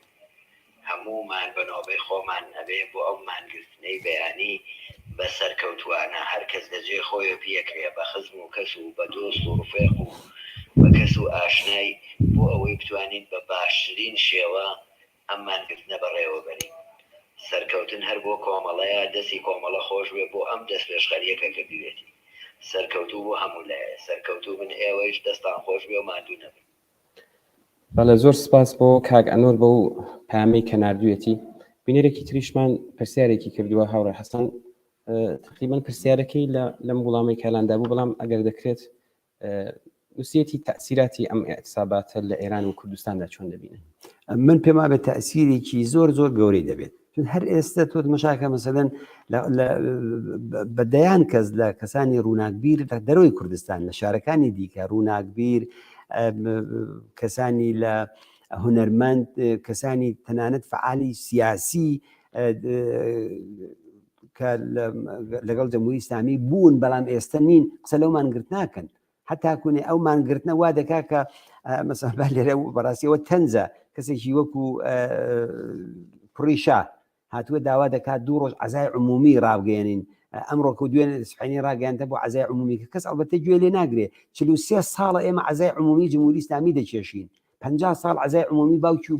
هەموومان بە نۆبەی خۆمان ئەبێ بۆ ئەو مانگرتنەی بەیانی بە سەرکەوتوانە هەر کەس لە جێی خۆیە پیەکرێ بە خزم و کەس و بە دۆست و ڕفێق و بە کەس و ئاشنای بۆ ئەوەی بتوانین بە باشترین شێوە ئەم مانگرتنە بەڕێوە بەرین. سەرکەوتن هەر بۆ کۆمەڵەیە دەستی کۆمەڵە خۆش بێ بۆ ئەم دەستپێشخەریە کە کردویەتی. سەرکەوتوو بۆ هەموو لایێ. سەرکەوتوو بن ئێوەیش دەستان خۆش بێ و ماندوو نەبن. بەڵێ زۆر سپاس بۆ کاک ئەنۆر بەو پامەی کە نردویەتی بینەرێکی تریشمان پرسیارێکی کردووە هاوڕێ حەسەن تقریبا پرسیارەکەی لەم وڵامەی کالاندا بوو بەڵام ئەگەر دەکرێت نووسیەتی تەئسیراتی ئەم ئیعتساباتە لە ئێران و کوردستاندا چۆن دەبینن؟ من پێم وابێت تەئسیرێکی زۆر زۆر گەورەی دەبێت چون هەر ئێستا تۆ تمەشاکە مەسەلەن بە دەیان کەس لە کەسانی ڕووناکبیر لە دەرەوەی کوردستان لە شارەکانی دیکە ڕووناکبیر کەسانی لە هونەرمەند کەسانی تەنانەت فعالی سیاسی کە لەگەڵ جمهوری ئیسلامی بوون بەڵام ئێستا نین قسە لەو مانگرت ناکەن هەتا کوێ ئەو مانگرتنە وا دەکا کە مەسەلەن با لێرە بەڕاستیەوە تەنزە کەسێکی وەکو کوڕی شا هاتووە داوا دەکات دوو ڕۆژ عزای عمومی ڕابگەێنین ئەمڕۆکە و دوێنێ سبحینی ڕاگەیاندە بۆ عزای عمومی کە کەس ئەڵبەتە گوێ لێ ناگرێ 43 ساڵە ئێمە عزای عمومی جمهوری ئیسلامی دەکێشین 50 ساڵ عزای عمومی باوکی و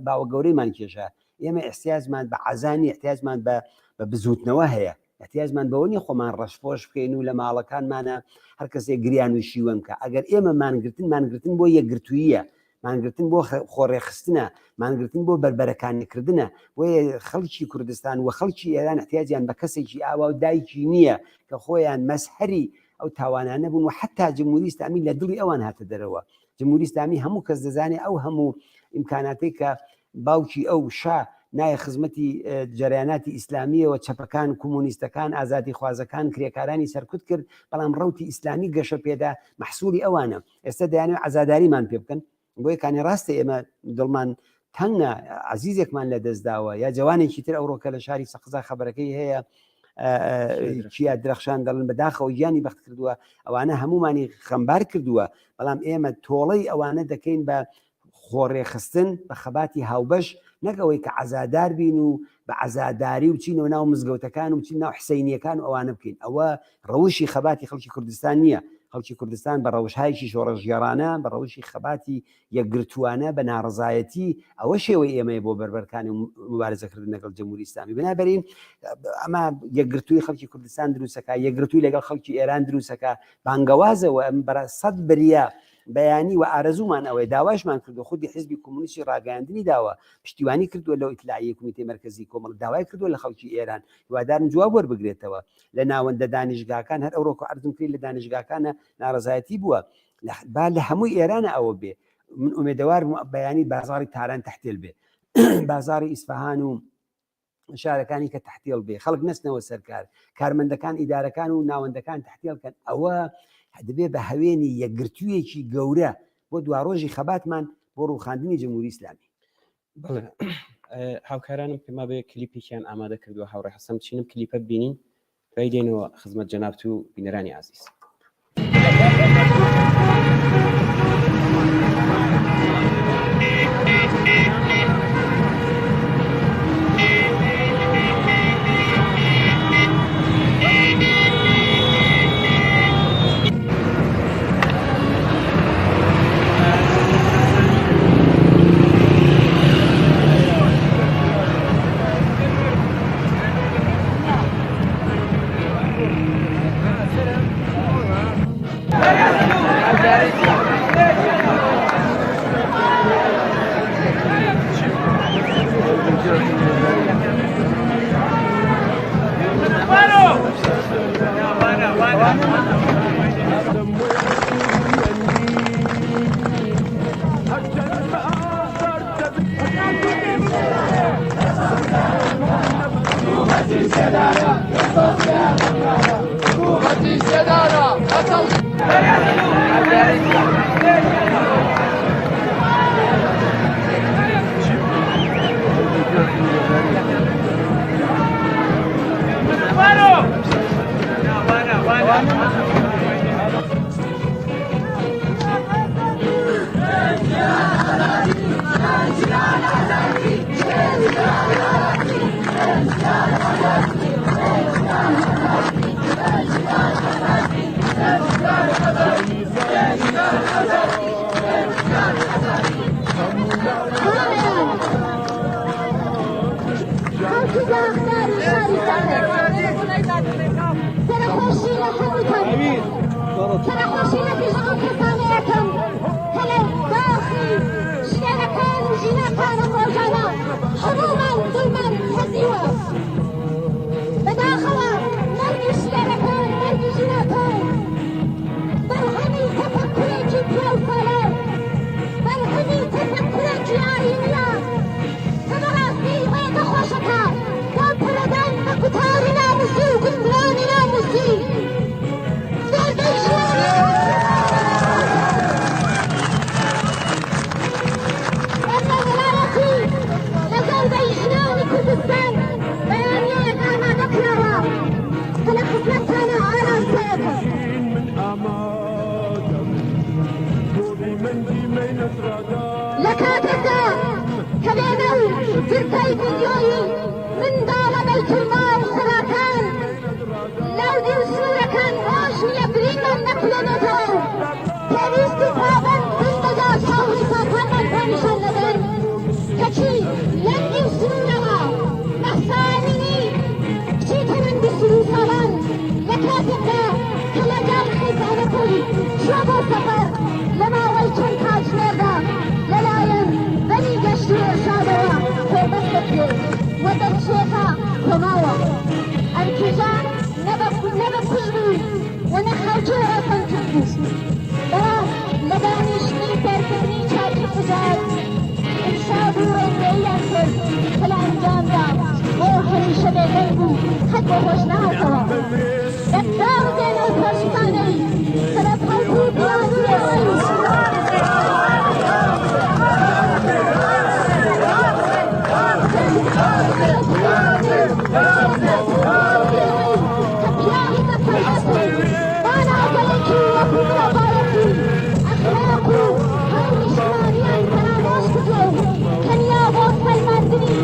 باوە گەورەیمان کێشا ئێمە احتیاجمان بە عەزا نیە احتیاجمان بە بە بزوتنەوە هەیە احتیاجمان بەوە نیە خۆمان ڕەشپۆش بکەین و لە ماڵەکانمانە هەر کەسێک گریان و شیوەن بکە ئەگەر ئێمە مانگرتن مانگرتن بۆ یەکگرتوویە مانگرتن بۆ خۆڕێخستنە مانگرتن بۆ بەربەرەکانیکردنە بۆیە خەڵکی کوردستان و خەڵکی ئێران احتیاجیان بە کەسێکی ئاوا و دایکی نییە کە خۆیان مەزهەری ئەو تاوانانە بوون و حتا جمهوری ئیسلامی لە دڵی ئەوان هاتە دەرەوە جمهوری ئیسلامی هەموو کەس دەزانێ ئەو هەموو ئیمکاناتێک کە باوکی ئەو، شا، نایە خزمەتی جەرەیاناتی ئیسلامییەوە، چەپەکان، کومونیستەکان، ئازادیخوازەکان، کرێکارانی سەرکوت کرد، بەڵام ڕەوتی ئیسلامی گەشە پێدا، مەحسولی ئەوانە. ئێستا دەیانەوێت عەزاداریمان پێ بکەن. بۆیە کانی ڕاستە ئێمە دڵمان تەنگە، عەزیزێکمان لە دەست داوە، یا جەوانێکی تر ئەوڕۆ کە لە شاری سەقزا خەبەرەکەی هەیە، کیا درەخشان دەڵێن بەداخەوە گیانی بەخت کردووە، ئەوانە هەموومانی خەمبار کردووە، بەڵام ئێمە تۆڵەی ئەوانە دەکەین بە خۆڕێکخستن بە خەباتی هاوبەش نەک ئەوەی کە عەزادار بین و بە عەزاداری و چینەوە ناو مزگەوتەکان و چین ناو حسینیەکان و ئەوانە بکەین ئەوە ڕەوشی خەباتی خەڵکی کوردستان نییە خەڵکی کوردستان بە ڕەوشهایکی شۆڕشگێڕانە بە ڕەوشی خەباتی یەکگرتووانە بە ناڕزایەتی ئەوە شێوەی ئێمەیە بۆ بەربەرکانی و مبارزەکردن لەگەڵ جمهوری ئیسلامی بنابەرین ئەمە یەکگرتووی خەڵکی کوردستان دروستەکە یەکگرتووی لەگەڵ خەڵکی ئێران دروستەکە بانگەوازەوە ئەم بەرە سەد بریا بەیانی و ئارەزوومان ئەوەیە داواشمان کردووە خودی حزبی کۆمۆنیستی ڕاگەیاندنی داوە پشتیوانی کردووە لەو ئیتلاعیەی کۆمیتەی مەرکەزی کۆمەڵ داوای کردووە لە خەڵکی ئێران هیوادارم جواب وەربگرێتەوە لە ناوەندە دانیشگاکان هەر ئەوڕۆکە عەرزم کرد لە دانیشگاکانە ناڕەزایەتی بووە با لە هەموو ئێرانە ئەوە بێ من ئومێدەوار بووم بەیانی بازاڕی تاران تەحتێل بێ بازاڕی ئیسفەهان و شارەکانی کە تەحتیڵ بێ خەڵک نەچنەوە سەرکار کارمەندەکان ئیدارەکان و ناوەندەکان تەحتیڵ کەن ئەوە دەبێ بە هەوێنی یەکگرتوویەکی گەورە بۆ دواڕۆژی خەباتمان بۆ ڕووخاندنی جمهوری ئیسلامی. بەڵێ هاوکارانم پێما بێ کلیپێکیان ئامادە کردووە هاوڕێ حەسەن بچینم کلیپە ببینین دوای دێنەوە خزمەت جەنابت و بینەرانی ئازیز. خەڵکی داخداری شاری سەرەخۆشی لە هەمووتان سەرەخۆشی لە گشت ئەو کەسانە ئەکەم کە لە داخی ژیانەکان و ژیناکانم ڕۆژانە هەموومان دڵمان هەزیوە بەداخەوە مەرگی ژیانەکان مەرگی ژیناکان بەرهەمی تەفەکورێکی پیاوسالار بەرهەمی تەفەکورێکی ئایینیە کە بەڕاستی ڕێگە خۆشەکە بۆ پەرەدان بە گوتاری ناموسی و گوزرانی ناموسی زۆربەی ژیانی بەرنامەیەکی لە زۆربەی ژنانی کوردستان بەیانیەیەک ئامادە کراوە کە لە خزمەتتانە ئاراستەیەکە. لە کاتێکدا کە وێنە و گرتەی ڤیدیۆیی منداڵە بەیتولماڵ خۆراکان لەو دیو سنوورەکان ڕۆژ نییە برینمان نەکولێنێتەوە و پێویستی پابەند بوون بە یاسا و ڕێساکانمان پێ نیشان نەدەن، کەچی لەم دیو سنوورەوە مەهسا ئەمینی کچی تەمەن 22 ساڵان لە کاتێکدا کە لەگەڵ خێزانەکەی چووە بۆ سەفەر لە ماوەی چەند کاتژمێردا لەلایەن بەنی گەشتی ئێرشادەوە قۆڵبەست دەکرێت و دەچێتە کۆماوە. ئەم کیژە نە بە نە بە کوژ بوو و نە خەڵکی ڕەسەن تورک بوو، بەڵام لە دانیشتنی فێرکردنی چاکی حیجاب، ئیرشاد و ڕێنوێییان کرد کە لە ئەنجامدا بۆ هەمیشە بێدەنگ بوو، قەت بۆ هۆش نەهاتەوە. بەددار و بێنەو پەرشتانەی کە بە پەڵپ و بیانووی ئەوەی کە پیاوی دەسەڵات و ماناگەلێکی وەکو مرۆڤایەتی ئەخلاق و هاونیشتمانیان فەرامۆش کردووە و تەنیا بۆ سەلماندنی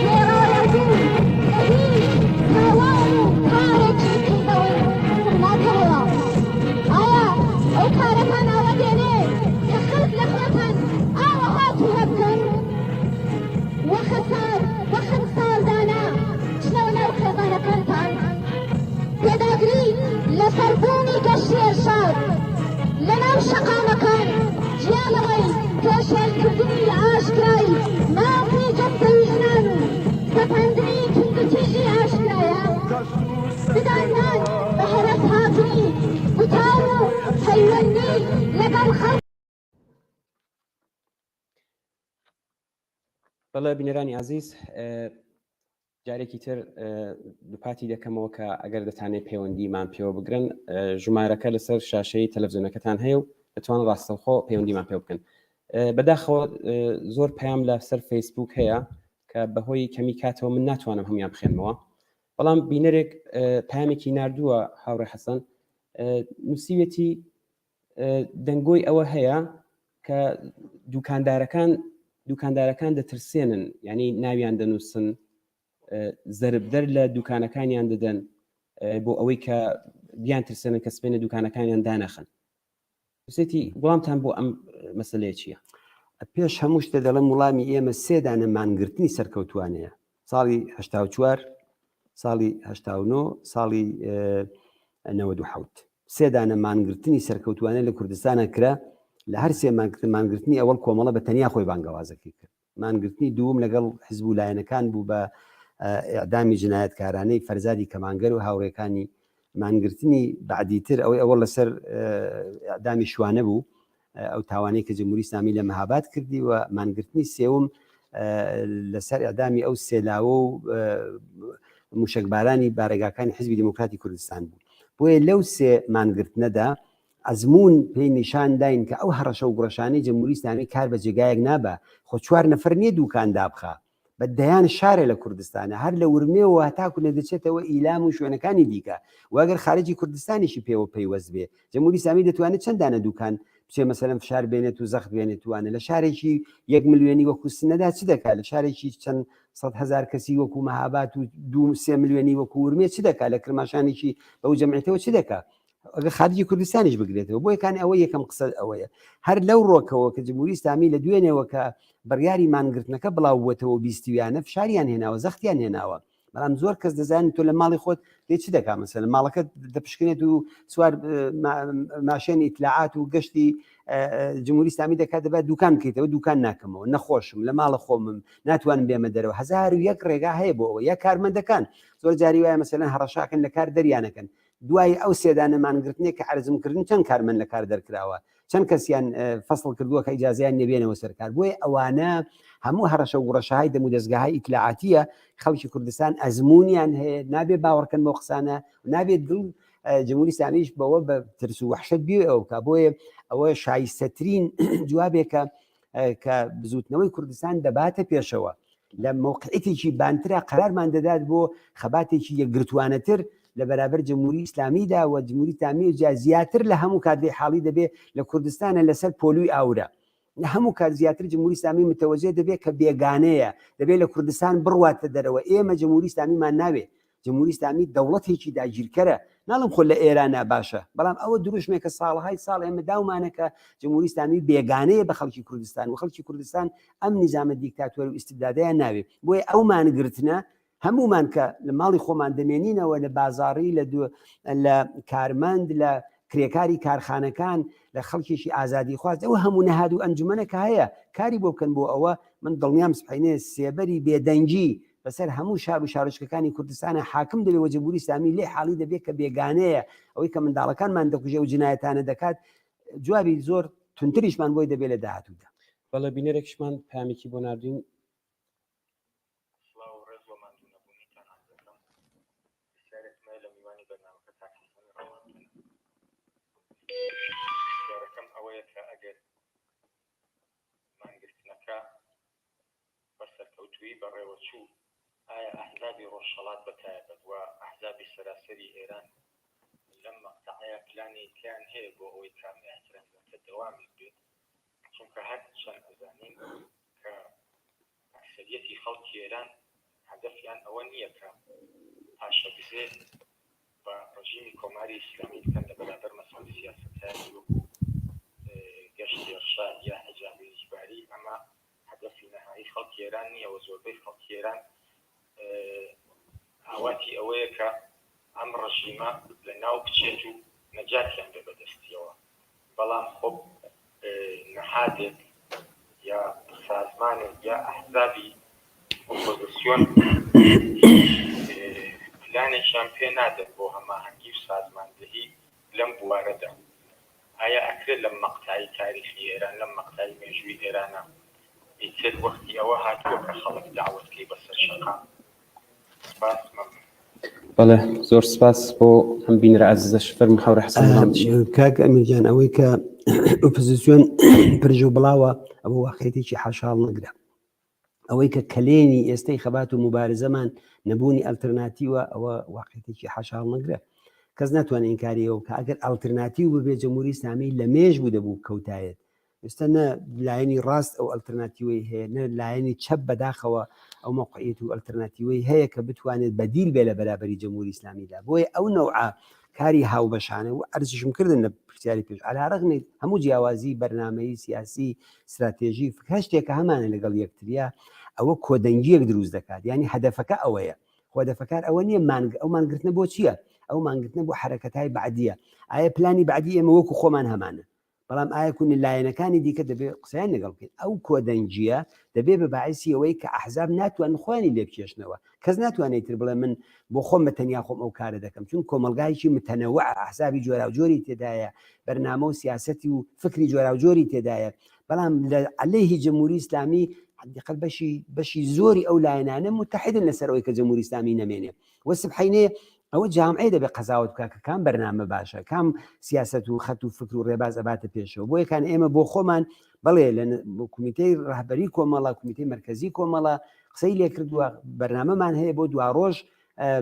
گوێڕایەڵبوون لە هیچ تاوان و کارێکی کردەوەی سڵ ناکەنەوە. ئایا ئەو کارەتان ئاوا دێنێ کە خەڵک لە خۆتان ئاوەها تووڕە بکەن و خەسار و خەمساردانە بچنەوە ناو خێزانەکانتان؟ پێداگری لەسەر بوونی گەشتی ئێرشاد لەناو شەقامەکان جیا لەوەی پێشێلکردنی ئاشکرای مافی جەستەیی ژنان و سەپاندنی توندوتیژی ئاشکرایە، دداننان بە هەرەسهاتنی گوتار و پەیوەندی لەگەڵ خەڵک. بەڵێ بینەرانی ئازیز جارێکی تر دوپاتی دەکەمەوە کە ئەگەر دەتانێت پەیوەندیمان پێوە بگرن ژمارەکە لەسەر شاشەی تەلەڤزیۆنەکەتان هەیە و دەتوان ڕاستەوخۆ پەیوەندیمان پێ بکەن بەداخەوە زۆر پەیام لە سەر فەیسبوک هەیە کە بەهۆی کەمی کاتەوە من ناتوانم هەمویان بخێنمەوە بەڵام بینەرێک پامێکی نردووە هاوڕێ حەسەن نووسیوێتی دەنگۆی ئەوە هەیە کە دوکاندارەکان دوکاندارەکان دەترسێنن ینی ناویان دەنووسن زەربدەر لە دوکانەکانیان دەدەن بۆ ئەوەی کە بیان ترسێنن کە سپێنە دوکانەکانیان دانەخن سێتی وڵامتان بۆ ئەم مەسلەیە چییە؟ پێش هەموو شتێ دەڵێم وڵامی ئێمە سێدانە مانگرتنی سەرکەوتوانەیە ساڵی 1970 ساڵی 1970 ساڵی 1970 سێ دانە مانگرتنی سەرکەوتوانە لە کوردستانە کرا لە هەر سێ مانگرتن مانگرتنی ئەوەڵ کۆمەڵە بە تەنیا خۆی بانگەوازەکەی کرد مانگرتنی دووەم لەگەڵ حزب و لایەنەکان بوو بە ئیعدامی جنایەتکارانەی فەرزادی کەمانگەر و هاوڕێکانی مانگرتنی بعدیتر ئەوەی ئەوە لەسەر ئیعدامی شوانە بوو ئەو تاوانەی کە جمهوری ئیسلامی لە مەهاباد کردی و مانگرتنی سێوم لەسەر ئەدامی ئەو سێلاوە و موشکبارانی بارەگاکانی حزبی دیموکراتی کوردستان بوو بۆیە لەو سێ مانگرتنەدا ئەزموون پێی نیشان داین کە ئەو هەڕەشە و گوڕەشانەی جمهوری ئیسلامی کار بە جێگایەک نابا، خۆ چوار نەفەر نییە دووکان دابخا، بە دەیان شارە لە کوردستانە هەر لە ورمێوە هەتاکو نەدەچێتەوە ئیلام و شوێنەکانی دیکە و ئەگەر خارجی کوردستانیشی پێوە پەیوەست بێ جمهوری ئیسلامی دەتوانێت چەند دانە دووکان بچێ مەسەلەن فشار بێنێت و زەخت بێنێت وانە لە شارێکی یەک ملیۆنی وەکو سنەدا چ دەکات لە شارێکی چەند 100 هزار کەسی وەکو مەهابات و دو سێ ملیۆنی وەکو ورمێ چ دەکات لە کرماشانێکی بەو جەمعێتەوە چ دەکات ئەگەر خارجی کوردستانیش بگرێتەوە بۆیە کان ئەوە یەکەم قسە ئەوەیە هەر لەو ڕۆکەوە کە جمهوری ئیسلامی لە دوێنێوە کە بڕیاری مانگرتنەکە بڵاو بووەتەوە بیستویانە فشاریان هێناوە زەختیان هێناوە بەڵام زۆر کەس دەزانن تۆ لە ماڵی خۆت لێ چ دەکا مەسەلەن ماڵەکە دەپشکنێت و سوار ماشێنی ئیتلاعات و گەشتی جمهوری ئیسلامی دەکات دەبات دوکان بکەیتەوە دوکان ناکەمەوە نەخۆشم لە ماڵە خۆمم ناتوانم بێمە دەرەوە 1001 ڕێگا هەیە بۆ ئەوە یا کارمەندەکان زۆر جاری وایە مەسەلەن هەڕەشاکەن لە کار دەریانەکەن دوای ئەو سێدانە مانگرتنێک کە عەرزم کردن چەند کارمەند لە کار دەرکراوە چەند کەسیان فەسڵ کردووە کە ئیجازیان نەبێنەوە سەرکار بۆیە ئەوانە هەموو هەڕەشە و گوڕەشەهای دەم و دەستگاهای ئیتلاعاتیە خەڵکی کوردستان ئەزمونیان هەیە نابێ باوەڕکەن بۆ قسانە نابێت دڵ جمهوری ئیسلامیش بەوە بە ترس و وەحشەت بێ ئەو کا بۆیە ئەوە شایستەترین جوابێکە کە بزوتنەوەی کوردستان دەباتە پێشەوە لە مەوقعیتێکی بانترا قەرارمان دەدات بۆ خەباتێکی یەکگرتوانەتر لە بەرابەر جمهوری ئیسلامیدا و جمهوری ئیسلامی جا زیاتر لە هەموو کات لێ حاڵی دەبێ لە کوردستانە لەسەر پۆلوی ئاورە لە هەموو کات زیاتر جمهوری ئیسلامی متەوەجێ دەبێت کە بێگانەیە دەبێت لە کوردستان بڕواتە دەرەوە ئێمە جمهوری ئیسلامیمان ناوێ جمهوری ئیسلامی دەوڵەتێکی داگیرکەرە ناڵم خۆ لە ئێرانە باشە بەڵام ئەوە دروشمێکە ساڵهای ساڵ ئێمە داومانە کە جمهوری ئیسلامی بێگانەیە بە خەڵکی کوردستان و خەڵکی کوردستان ئەم نیزامە دیکتاتۆر و ئیستبدادیان ناوێ بۆیە ئەو مانگرتنە هەمومان کە لە ماڵی خۆمان دەمێنینەوە لە بازاڕی لە لە کارمەند لە کرێکاری کارخانەکان لە خەڵکێکی ئازادی خواست ئەو هەموو نەهاد و ئەنجومەنە کە هەیە کاری بۆ بکەن بۆ ئەوە من دڵنیام سبحینێ سێبەری بێدەنگی بەسەر هەموو شار و شارۆچکەکانی کوردستانە حاکم دەبێ و جمهوری ئیسلامی لێ حاڵی دەبێت کە بێگانەیە ئەوەی کە منداڵەکانمان دەکوژێ و جنایەتانە دەکات جوابی زۆر تونتریشمان بۆی دەبێت لە داهاتوودا. بەڵێ بینەرێکیشمان پەیامێکی بۆ ناردین. سڵاو و ڕێز و ماندوو نەبوونیتان عەرز دەکەم. پرسیارێکم هەیە لە میوانی بەرنامەکە کاک حەسەنی ڕەواندوز. پرسیارەکەم ئەوەیە کە ئەگەر مانگرتنەکە بە سەرکەوتوویی بەڕێوە چوو، ئایا ئەحزابی ڕۆژهەڵات بە تایبەت و ئەحزابی سەراسەری ئێران لەم مەقتەعەیا پلانی تیان هەیە بۆ ئەوەی کە ئەم ئیعترازاتە دەوامی بێت؟ چونکە هەر چەند ئەزانین کە ئەکسەریەتی خەڵکی ئێران هەدەفیان ئەوە نییە کە پاشەکزێ بە ڕژیمی کۆماری ئیسلامی بکەن لە بەرابەر مەسەلەن سیاسەتایەکی وەکوو گەشتی ئێرشاد یا حیجابی ئیجباری ئەمە هەدەفی نەهایی خەڵکی ئێران نییە و زۆربەی خەڵکی ئێران ئاواتی ئەوەیە کە ئەم ڕژیمە لە ناو بچێت و نەجاتیان بێ بەدەستیەوە بەڵام خۆ نەهادێک یا سازمانێک یا ئەحزابی ئۆپۆزسیۆن هیچ پلانێکیان پێ نادەن بۆ هەماهەنگی و سازماندهی لەم بوارەدا. ئایا ئەکرێ لەم مەقتەعەی تاریخی ئێران، لەم مەقتەعەی مێژووی ئێرانا ئیتر وەختی ئەوە هاتووە کە خەڵک دەعوەت کەی بە سەر شەقام؟ سپاس مەمنون. بەڵێ زۆر سپاس بۆ ئەم بینەرە ئازیزەش فەرموو هاوڕێ حەسەن وەڵام چییە؟ کاک ئەمیر گیان ئەوەی کە ئۆپۆزیسیۆن پرژ و بڵاوە ئەوە واقعیەتێکی حاشاڵ نەگرە ئەوەی کە کەلێنی ئێستەی خەبات و موبارزەمان نەبوونی ئەلتەرناتیوە ئەوە واقعیەتێکی حاشاڵ نەگرە کەس ناتوانێت ئینکاری ئەوە بکە ئەگەر ئەلتەرناتیو ببێ جمهوری ئیسلامی لە مێژ بوو دەبوو کەوتایەت ئێستا نە لایەنی ڕاست ئەو ئەلتەرناتیوەی هەیە نە لایەنی چەپ بەداخەوە ئەو مەوقعیەت و ئەلتەرناتیوەی هەیە کە بتوانێت بەدیل بێ لە بەرابەری جمهوری ئیسلامیدا بۆیە ئەو نەوعە کاری هاوبەشانە و عەرزیشم کردن لە پرسیاری پێش عەلا ڕەغمی هەموو جیاوازی بەرنامەیی سیاسی ستراتێژی فکر هەر شتێک کە هەمانە لەگەڵ یەکتریا ئەوە کۆدەنگیەک دروست دەکات یعنی هەدەفەکە ئەوەیە خۆ هەدەفەکار ئەوە نییە مانگ ئەو مانگرتنە بۆ چییە ئەو مانگرتنە بۆ حرەکەتای بەعدیە ئایا پلانی بەعدی ئێمە وەکو خۆمان هەمانە بەڵام ئایا کونی لایەنەکانی دیکە دەبێ قسەیان لەگەڵ بکەین ئەو کۆدەنگییە دەبێ بە باعیسی ئەوەی کە ئەحزاب ناتوانن خۆیانی لێ بکێشنەوە کەس ناتوانێت تر بڵێ من بۆ خۆم بە تەنیا خۆم ئەو کارە دەکەم چون کۆمەڵگایەکی متەنەوع ئەحزابی جۆراوجۆری تێدایە بەرنامە و سیاسەتی و فکری جۆراوجۆری تێدایە بەڵام لە عەلەیهی جمهوری ئیسلامی حدیقەت بەشی بەشی زۆری ئەو لایەنانە متحدن لەسەر ئەوەی کە جمهوری ئیسلامی نەمێنێ و سبحینێ. ئەوە جامعەیە دەبێت قەزاوت بکات کە کام بەرنامە باشە کام سیاست و خەت و فکر و ڕێباز ئەباتە پێشەوە بۆ یەکان ئێمە بۆ خۆمان بەڵێ لە کومیتەی ڕەهبەری کۆمەڵە کومیتەی مەرکەزی کۆمەڵە قسەی لێکردووە بەرنامەمان هەیە بۆ دواڕۆژ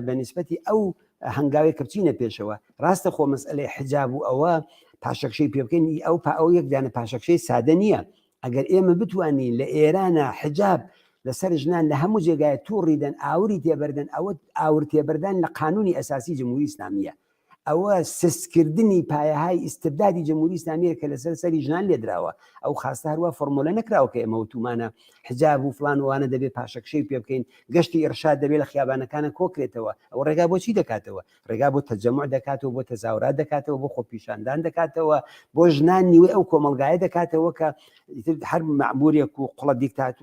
بە نیسبەتی ئەو هەنگاوێک کە بچینە پێشەوە ڕاستە خۆ مەسئلەی حجاب و ئەوە پاشەکشەی پێ بکەین ئەو پا ئەو یەک دانە پاشەکشەی سادە نییە ئەگەر ئێمە بتوانین لە ئێرانە حجاب لەسەر ژنان لە هەموو جێگای تووڕی دەن ئاوری تێبەردەن ئەوە ئاور تێبەردان لە قانونی ئەساسی جمهوری ئیسلامیە ئەوە سستکردنی پایەهای ئیستبدادی جمهوری ئیسلامیە کە لەسەر سەری ژنان لێدراوە ئەو خاستە هەروە فۆرمۆلە نەکراوە کە ئێمە وتومانە حجاب و فلان وانە دەبێت پاشەکشەی پێ بکەین گەشتی ئیرشاد دەبێت لە خیابانەکانە کۆکرێتەوە ئەو ڕێگا بۆچی دەکاتەوە ڕێگا بۆ تەجەموع دەکاتەوە بۆ تەزاورات دەکاتەوە بۆ خۆپیشاندان دەکاتەوە بۆ ژنان نیوەی ئەو کۆمەڵگایە دەکاتەوە کە هەر مەعمورێک و قڵە دیکتات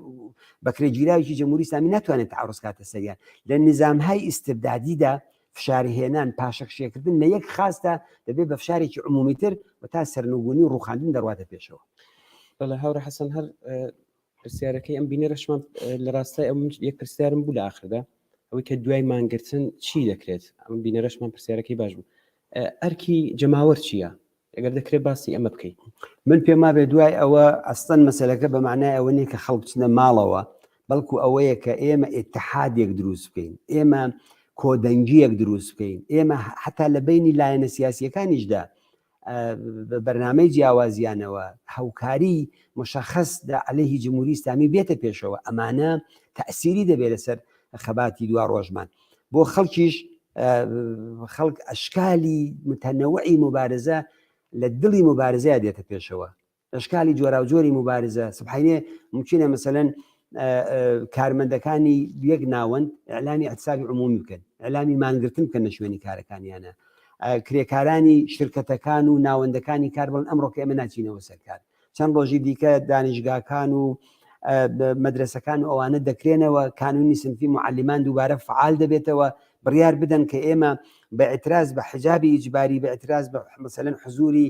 بەکرێگیراوێکی جمهوری ئیسلامی ناتوانێت تعرض کاتە سەریان لە نظامهای ئیستبدادیدا فشارهێنان پاشەکشێکردن لە یەک خاستە دەبێت بە فشارێکی عمومیتر و تا سەرنگونی و ڕوخاندن دەڕواتە پێشەوە. بەڵێ هاوڕێ حەسەن هەر پرسیارەکەی ئەم بینەرەشمان لە ڕاستای ئەم یەک پرسیارم بوو لە ئاخردا ئەوەی کە دوای مانگرتن چی دەکرێت ئەم بینەرەشمان پرسیارەکەی باش بوو ئەرکی جەماوەر چییە ئەگەر دەکرێت باسی ئەمە بکەیت من پێم وابێ دوای ئەوە ئەستەن مەسەلەکە بە معنای ئەوە نییە کە خەڵک بچنە ماڵەوە بەڵکو ئەوەیە کە ئێمە ئتحادێک دروست بکەین ئێمە کۆدەنگیەک دروست بکەین ئێمە حتا لە بینی لایەنە سیاسیەکانیشدا بە بەرنامەی جیاوازیانەوە هاوکاری مشخص دا عەلەیهی جمهوری ئیسلامی بێتە پێشەوە ئەمانە تەسیری دەبێت لەسەر خەباتی دوا ڕۆژمان بۆ خەڵکیش خەڵک ئەشکالی متەنەوعی مبارزە لە دڵی مبارزەیە دێتە پێشەوە ئەشکالی جۆراوجۆری مبارزە سبحینێ ممکنە مەسەلەن کارمەندەکانی یەک ناوەند ئەلامی اعتصابی عمومی بکەن ئەلامی مانگرتن بکەن لە شوێنی کارەکانیانە کرێکارانی شرکەتەکان و ناوەندەکانی کار بڵن ئەمڕۆ کە ئێمە ناچینەوە سەرکار چەند ڕۆژی دیکە دانیشگاکان و مەدرسەکان و ئەوانە دەکرێنەوە کانونی سنفی معلمان دووبارە فعال دەبێتەوە بڕیار بدەن کە ئێمە بە اعتراض بە حجابی ئیجباری بە اعتراض بە مثلەن حزوری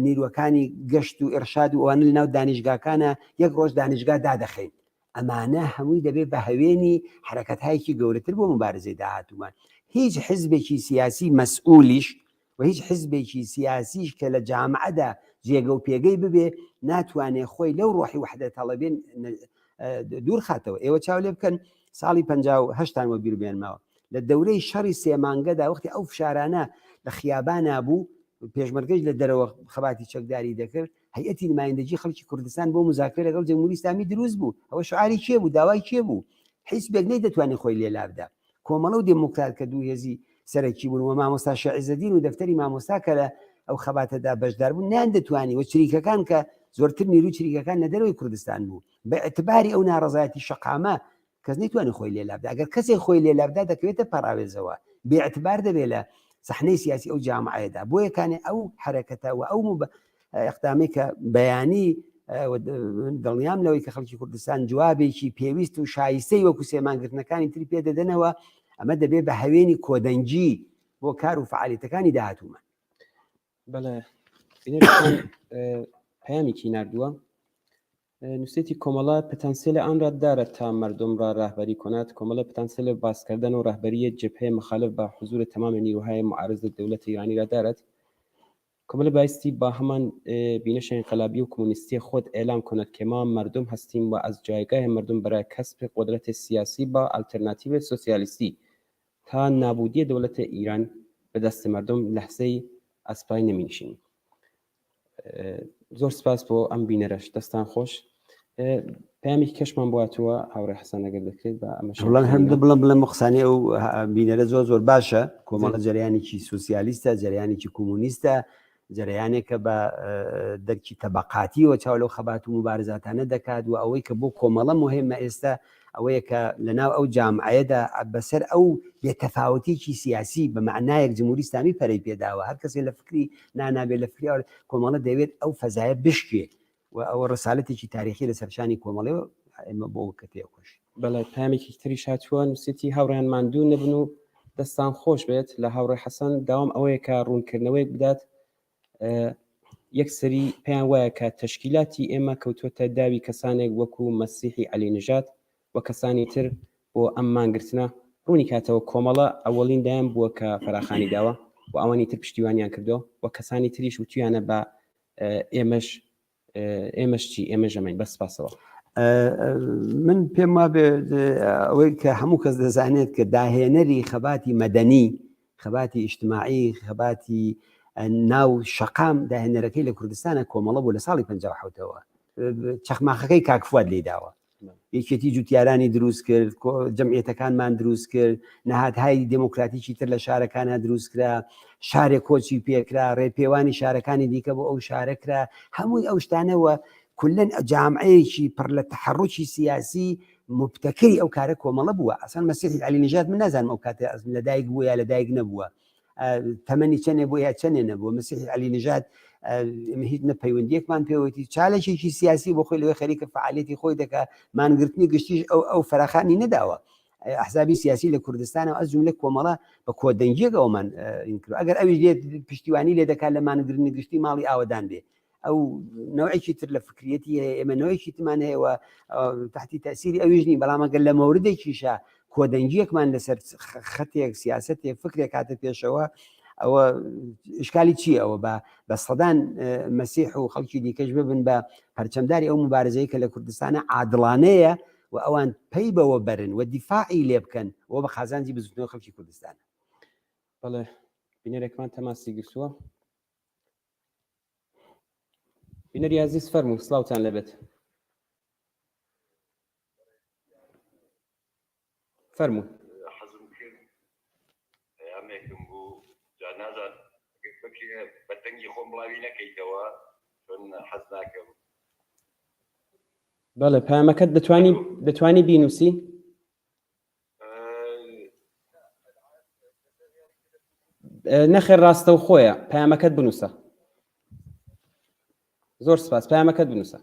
نیروەکانی گەشت و ئرشاد و ئەوانە لەناو دانیشگاکانە یەک ڕۆژ دانیشگا دادەخەین ئەمانە هەمووی دەبێت بە هەوێنی حرەکەتهایەکی گەورەتر بۆ مبارزەی داهاتوومان هیچ حزبێکی سیاسی مەسئولیش و هیچ حزبێکی سیاسیش کە لە جامعەدا جێگە و پێگەی ببێ ناتوانێ خۆی لەو ڕۆحی وحدە تەڵەبێن دوور خاتەوە ئێوە چاو لێ بکەن ساڵی 1970 وە بیر بێنمەوە لە دەورەی شەڕی سێمانگەدا وەختی ئەو فشارانە لە خیابانا بوو پێشمەرگەش لە دەرەوە خەباتی چەکداری دەکرد هەیئەتی نمایندەگی خەڵکی کوردستان بۆ مزاکرە لەگەڵ جمهوری ئیسلامی دروست بوو ئەوە شعاری کێ بوو داوای کێ بوو حیزبێک نەیدەتوانی خۆی لێ لابدا کۆمەڵە و دێموکرات کە دوو هێزی سەرەکی بوون و مامۆستا شێخ عیزەدین و دەفتەری مامۆستا کە لە ئەو خەباتەدا بەشدار بوون نیان دەتوانی و چریکەکان کە زۆرتر نیروی چریکەکان لە دەرەوەی کوردستان بوو بە اعتباری ئەو ناڕەزایەتی شەقامە کەس نەیتوانی خۆی لێ لابدا ئەگەر کەسێک خۆی لێ لابدا دەکەوێتە پەراوێزەوە بێ اعتبار دەبێت لە سەحنەی سیاسی ئەو جامعەیەدا بۆیە کانێ ئەو حرەکەتە و ئەو اقدامی کە بەیانی دڵنیام لەوەی کە خەڵکی کوردستان جوابێکی پێویست و شایستەی وەکو سێمانگرتنەکانی تری پێ دەدەنەوە ئەمە دەبێت بە هەوێنی کۆدەنگی بۆ کار و فعالیتەکانی داهاتوومان بەڵێ پەیامێکی نردووە نووسێتی کۆمەڵە پتانسیل آن را دارد تا مردم را رهبری کند کۆمەڵە پتانسیل باز کردن و رهبری جبهه مخالف با حضور تمام نیروهای معارض دولت ایرانی را دارد کۆمەڵە بایستی با هەمان بینش انقلابی و کمونیستی خود اعلام کند که ما مردم هستیم و از جایگاه مردم برای کسب قدرت سیاسی با الترناتیو سوسیالیستی تا نابودی دولت ایران به دست مردم لحظه از پای نمی نشینیم زۆر سپاس بۆ ئەم بینەرەش دەستان خۆش پەیامی کەشمان بواتەوە هاوڕێ حەسەن ئەگەر دەکرێت بە ئەمە بڵێن هەم بڵم بڵێم قسانی ئەو بینەرە زۆر زۆر باشە کۆمەڵە جەریانێکی سوسیالیستە جەریانێکی کۆمۆنیستە جەرەیانێکە بە دەرکی تەبقاتیەوە چاو لەو خەبات و مبارزاتانە دەکات و ئەوەی کە بۆ کۆمەڵە مهمە ئێستا ئەوەیە کە لەناو ئەو جامعەیەدا بەسەر ئەو بێتەفاوتێکی سیاسی بە معنایەک جمهوری ئیسلامی پەرەی پێداوە هەر کەسێ لە فکری نانابێت لە فکری کۆمەڵە دەوێت ئەو فەزایە بشکێ و ئەوە ڕسالەتێکی تاریخی لەسەر شانی کۆمەڵێ و ئێمە بۆ کە تێکۆشین. بەڵێ پەیامێکی تریش هاتووە نووسێتی هاوڕێیان ماندوو نەبن و دەستان خۆش بێت لە هاوڕێ حەسەن داوام ئەوەیە کە ڕوونکردنەوەیەک بدات یەک سەری پێیان وایە کە تەشکیلاتی ئێمە کەوتووەتە داوی کەسانێک وەکو مەسیحی عەلی نژاد و کەسانی تر بۆ ئەم مانگرتنە. ڕوونی کاتەوە کۆمەڵە ئەوەڵین دایان بووە کە فەراخانی داوە و ئەوانی تر پشتیوانیان کردو و کەسانی تریش وتویانە بە ئێمەش ئێمەش چی ئێمە ژەمین بە سپاسەوە. من پێم وابێ ئەوەی کە هەموو کەس دەزانێت کە داهێنەری خەباتی مەدەنی خەباتی ئیجتماعی خەباتی ناو شەقام داهێنەرەکەی لە کوردستانە کۆمەڵە بوو لە ساڵی 1970ەوە چەخماخەکەی کاک فواد لێی داوە یەکێتی جوتیارانی دروست کرد جەمعیەتەکانمان دروست کرد نەهاتهای دێموکراتیکی تر لە شارەکانە دروست کرا شارێک کۆچی پێکرا ڕێپێوانی شارەکانی دیکە بۆ ئەو شارە کرا هەمووی ئەو شتانەوە کولەن جامعەیەکی پڕ لە تەحەڕوکی سیاسی مبتەکەری ئەو کارە کۆمەڵە بووە ئەسان مەسیحی علی نژاد من نازانم ئەو کاتێ ئەزم لەدایک بووە یا لەدایک نەبووە تەمەنی چەندێ بۆ یا چەندێ نەبووە مەسیحی علی نژاد هیچ نە پەیوەندیەکمان پێوەتی چالێکێکی سیاسی بۆ خۆی لەوێ خەریکە فعالەتی خۆی دەکا مانگرتنی گشتیش ئەو ئەو فراخانی نەداوە ئەحزابی سیاسی لە کوردستانەوە ئەز جملە کۆمەڵە بە کۆدەنگیەک ئەومان ئەگەر ئەویش لێت پشتیوانی لێ دەکات لە مانگرنی گشتی ماڵی ئاوەدان بێ ئەو نەوەیەکی تر لە فکریەتی هەیە ئێمە نەوەیەکی تمان هەیە و تحتی تەسیری ئەویش نین بەڵام ئەگەر لە مەوردێکیشە کۆدەنگیەکمان لەسەر خەتێک سیاستێک فکرێک هاتە پێشەوە ئەوە ئشکالی چییە ئەوە بە بە سەدان مەسیح و خەڵکی دیکەش ببن بە پەرچەمداری ئەو مبارزەیە کە لە کوردستانە عادڵانەیە و ئەوان پەی بەوە بەرن و دیفاعی لێ بکەن و بە قازانجی بزوتنەوە خەڵکی کوردستانە. بەڵێ بینەرێکمان تەماسی گرتووە. بینەری ئازیز فەرموو سڵاوتان لێبێت. فەرموو. حەزم کرد پەیامێکم بوو جا نازان بکرێ بە دەنگی خۆم بڵاوی نەکەیتەوە چۆن حەز ناکەم. بەڵێ پەیامەکەت دەتوانی دەتوانی بینوسی؟ نەخێر ڕاستەوخۆیە پەیامەکەت بنووسە زۆر سپاس پەیامەکەت بنووسە